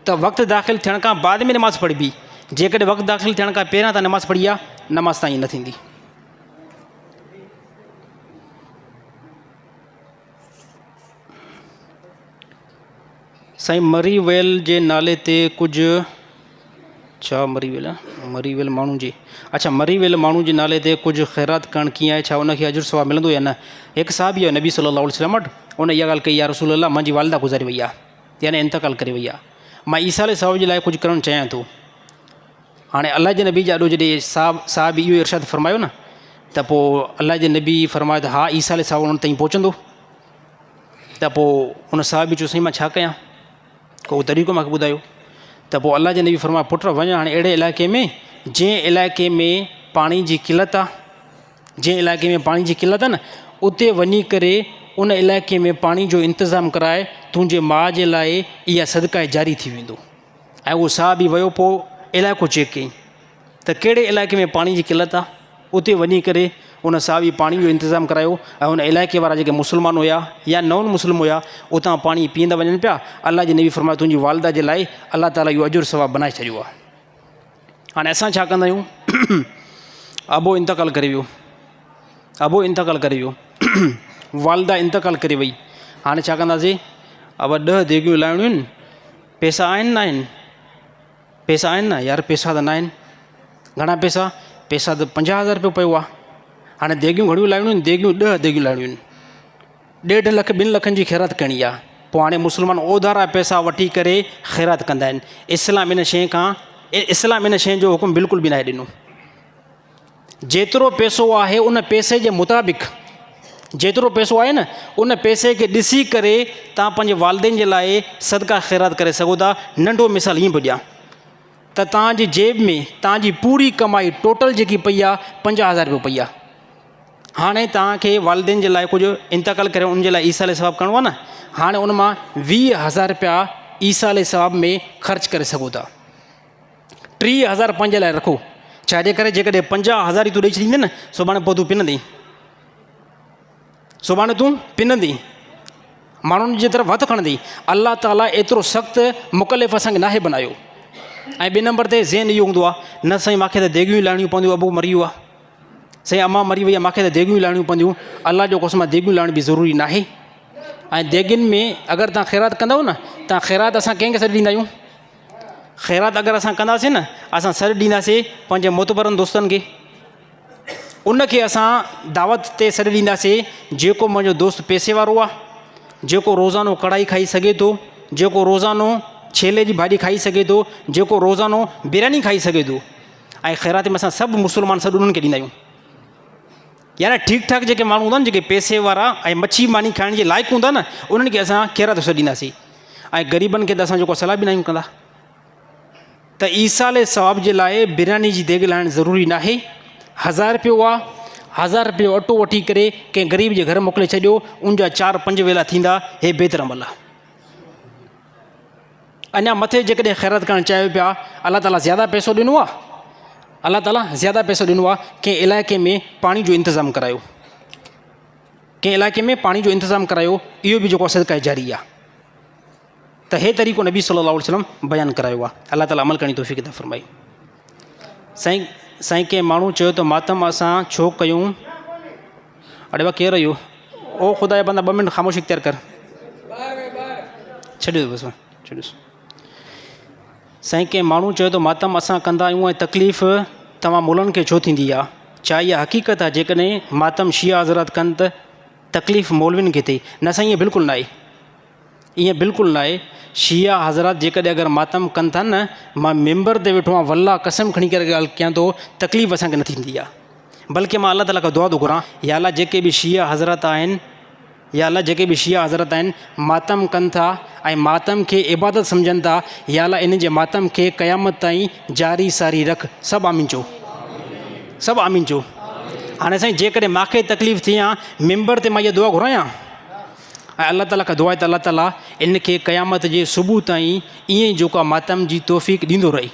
ته وقت داخل ٿيڻ کان بعد ۾ نماز پڙهبي، جيڪڏهن وقت داخل ٿيڻ کان پهريان تان نماز پڙهي آ نماز تان ائين نه ٿيندي. سائين مري ويل جي نالي تي ڪجهه ڇا مري ويل مري ويل ماڻهو جي اڇا مري ويل ماڻهو جي نالي تي ڪجهه خيرات ڪرڻ ڪيئن آهي ڇا ان کي اجر ثواب ملندو يا نه هڪ صحابي آيو نبي صلي الله عليه وسلم وٽ ان اها ڳالهه ڪئي يا رسول الله منهنجي والده گذاري وئي آهي يعني انتقال ڪري وئي آهي مان ايصال ثواب جي لاء ڪجهه ڪرڻ چاهيان ٿو هاڻي الله جي نبي جي آڏو جڏهن صاحب صحابي اهو ارشاد فرمايو نه ته پوء الله جي نبي فرمايو ته ها ايصال ثواب ان تائين پهچندو ته پوء ان صحابي چيو سائين مان ڇا ڪيان ڪو طريقو مونکي ٻڌايو ته پوء الله جي نبي فرمايو پٽ وڃ هاڻي اهڙي علائقي ۾ جنهن علائقي ۾ پاڻي جي قلت آ جنهن علائقي ۾ پاڻي جي قلت آ نه اتي وڃي ڪري ان علائقي ۾ پاڻي جو انتظام ڪرائي تنهنجي ماء جي لاء اها صدقه جاري ٿي ويندو ۽ اهو صحابي ويو پوء علائقو چيڪ ڪيائين ته ڪهڙي علائقي ۾ پاڻي جي قلت آ اتي وڃي ڪري ان صحابي پاڻي جو انتظام ڪرايو ۽ ان علائقي وارا جيڪي مسلمان هيا يا نون مسلم هيا اتان پاڻي پيئندا وڃن پيا الله جي نبي فرمايو تنهنجي والده جي لاء الله تعالي اهو اجر ثواب بنائي ڇڏيو آ هاڻي اسان ڇا ڪندا آهيون ابو انتقال ڪري ويو ابو انتقال ڪري ويو والده انتقال ڪري وئي هاڻي ڇا ڪنداسي ابا ڏهه ديڳيون لاهڻيون آهن پيسا آهن نه آهن پيسا آهن نه يار پيسا ته نه آهن گهڻا پيسا پيسا ته پنجاهه هزار روپيو پيو آهي هاڻي ديڳيون گهڻيون لاهڻيون آهن ديڳيون ڏهه ديڳيون لاهڻيون آهن ڏيڍ لک ٻن لکن جي خيرات ڪرڻي آهي پوء هاڻي مسلمان اوڌارا پيسا وٺي ڪري خيرات ڪندا آهن اسلام ان شيء کان اسلام ان شيء جو حڪم بلڪل به ناهي ڏنو جيترو پئسو آهي ان پئسي جي مطابق جيترو پئسو آهي نه ان پئسي کي ڏسي ڪري تان پنهنجي والدين جي لاء صدقه خيرات ڪري سگهو ٿا ننڍو مثال ائين پيو ڏيان ته تان جي جيب ۾ تان جي پوري ڪمائي ٽوٽل جيڪي پئي آهي پنجاهه هزار روپيو پئي آهي هاڻي تان کي والدين جي لاء ڪجهه انتقال ڪري ان جي لاء ايصال ثواب ڪرڻو آهي نه هاڻي ان مان ويهه هزار روپيا ايصال ثواب ۾ خرچ ڪري سگهو ٿا 30 هزار پنهنجي لاء رکو ڇاجي ڪري جيڪڏهن 50 هزار ئي تون ڏئي ڇڏيندين نه سڀاڻي پوء تون پنندين سڀاڻي تون پنندين ماڻهن جي طرف هٿ کڻندين الله تعاليٰ ايترو سخت مڪلف اسانکي ناهي بنايو ۽ ٻئي نمبر تي ذهن اهو هوندو آهي نه سائين ماکي ته ديڳيون ئي لاهڻيون پونديون ابو مري ويو آهي سائين امان مري وئي آهي ماکي ته ديڳيون ئي لاهڻيون پونديون الله جو قسم آهي ديڳيون لاهڻ به ضروري ناهي ۽ ديڳين ۾ اگر تان خيرات ڪندو نه تان خيرات اسان ڪنهن کي سڏ ڏيندا آهيون خيرات اگر اسان ڪنداسين نه اسان سڏ ڏينداسين پنهنجي معتبرن دوستن کي ان کي اسان دعوت تي سڏ ڏينداسين جيڪو منهنجو دوست پئسي وارو آهي جيڪو روزانو ڪڙهائي کائي سگهي ٿو جيڪو روزانو ڇيلي جي ڀاڄي کائي سگهي ٿو جيڪو روزانو برياني کائي سگهي ٿو ۽ خيرات ۾ اسان سڀ مسلمان سڏ انهن کي ڏيندا آهيون يعني ٺيڪ ٺاڪ جيڪي ماڻهو هوندا آهن جيڪي پئسي وارا ۽ مڇي ماني کائڻ جي لائق هوندا نه انهن کي اسان خيرات سڏينداسين ۽ غريبن کي ته اسان جيڪو صلاح به ناهيون ڪندا ته ايصال ثواب جي لاء برياني جي ديڳ لاهڻ ضروري ناهي هزار روپيو آ هزار روپيو اٽو وٺي ڪري ڪنهن غريب جي گهر موڪلي ڇڏيو ان جا چار پنج ويلا ٿيندا هي بهتر عمل آ اڃا مٿي جيڪڏهن خيرات ڪرڻ چاهيو پيا الله تعاليٰ زياده پئسو ڏنو آ الله تعاليٰ زياده پئسو ڏنو آ ڪنهن علائقي ۾ پاڻي جو انتظام ڪرايو ڪنهن علائقي ۾ پاڻي جو انتظام ڪرايو اهو به جيڪو صدقه جاري آ ته هي طريقو نبي صلي الله عليه وسلم بيان ڪرايو آ الله تعاليٰ عمل ڪرڻ جي توفيق عطا فرمائي سائين سائين ڪنهن ماڻهو چيو ته ماتم اسان ڇو ڪيون اڙي با ڪير اهو او خدا جا بندا ٻه منٽ خاموشي اختيار ڪر ڇڏيو بس ڇڏيوس سائين ڪنهن ماڻهو چيو ته ماتم اسان ڪندا آهيون ۽ تڪليف توهان ملن کي ڇو ٿيندي آهي ڇا اها حقيقت آهي جيڪڏهن ماتم شيعا حضرات ڪن ته تڪليف مولوين کي ٿئي نه سائين ائين بلڪل ناهي ائين بلڪل ناهي شيعا حضرات جيڪڏهن اگر ماتم ڪن ٿا نه مان ممبر تي ويٺو آهيان والله قسم کڻي ڪري ڳالهه ڪيان ٿو تڪليف اسان کي نه ٿيندي آهي بلڪه مان الله تعالٰي کان دعا ٿو گهران يا الله جيڪي به شيعا حضرات آهن يا الله جيڪي به شيعا حضرات آهن ماتم ڪن ٿا ۽ ماتم کي عبادت سمجهن ٿا يا الله انهن جي ماتم کي قيامت تائين جاري ساري رک سڀ آمين چئو سڀ آمين چئو هاڻي سائين جيڪڏهن ماکي تڪليف ٿئي ها ممبر تي مان اها دعا گهرايان ۽ الله تعاليٰ کان دعا آهي ته الله تعاليٰ ان کي قيامت جي صبح تائين ائين ئي جيڪو آهي ماتم جي توفيق ڏيندو رهي.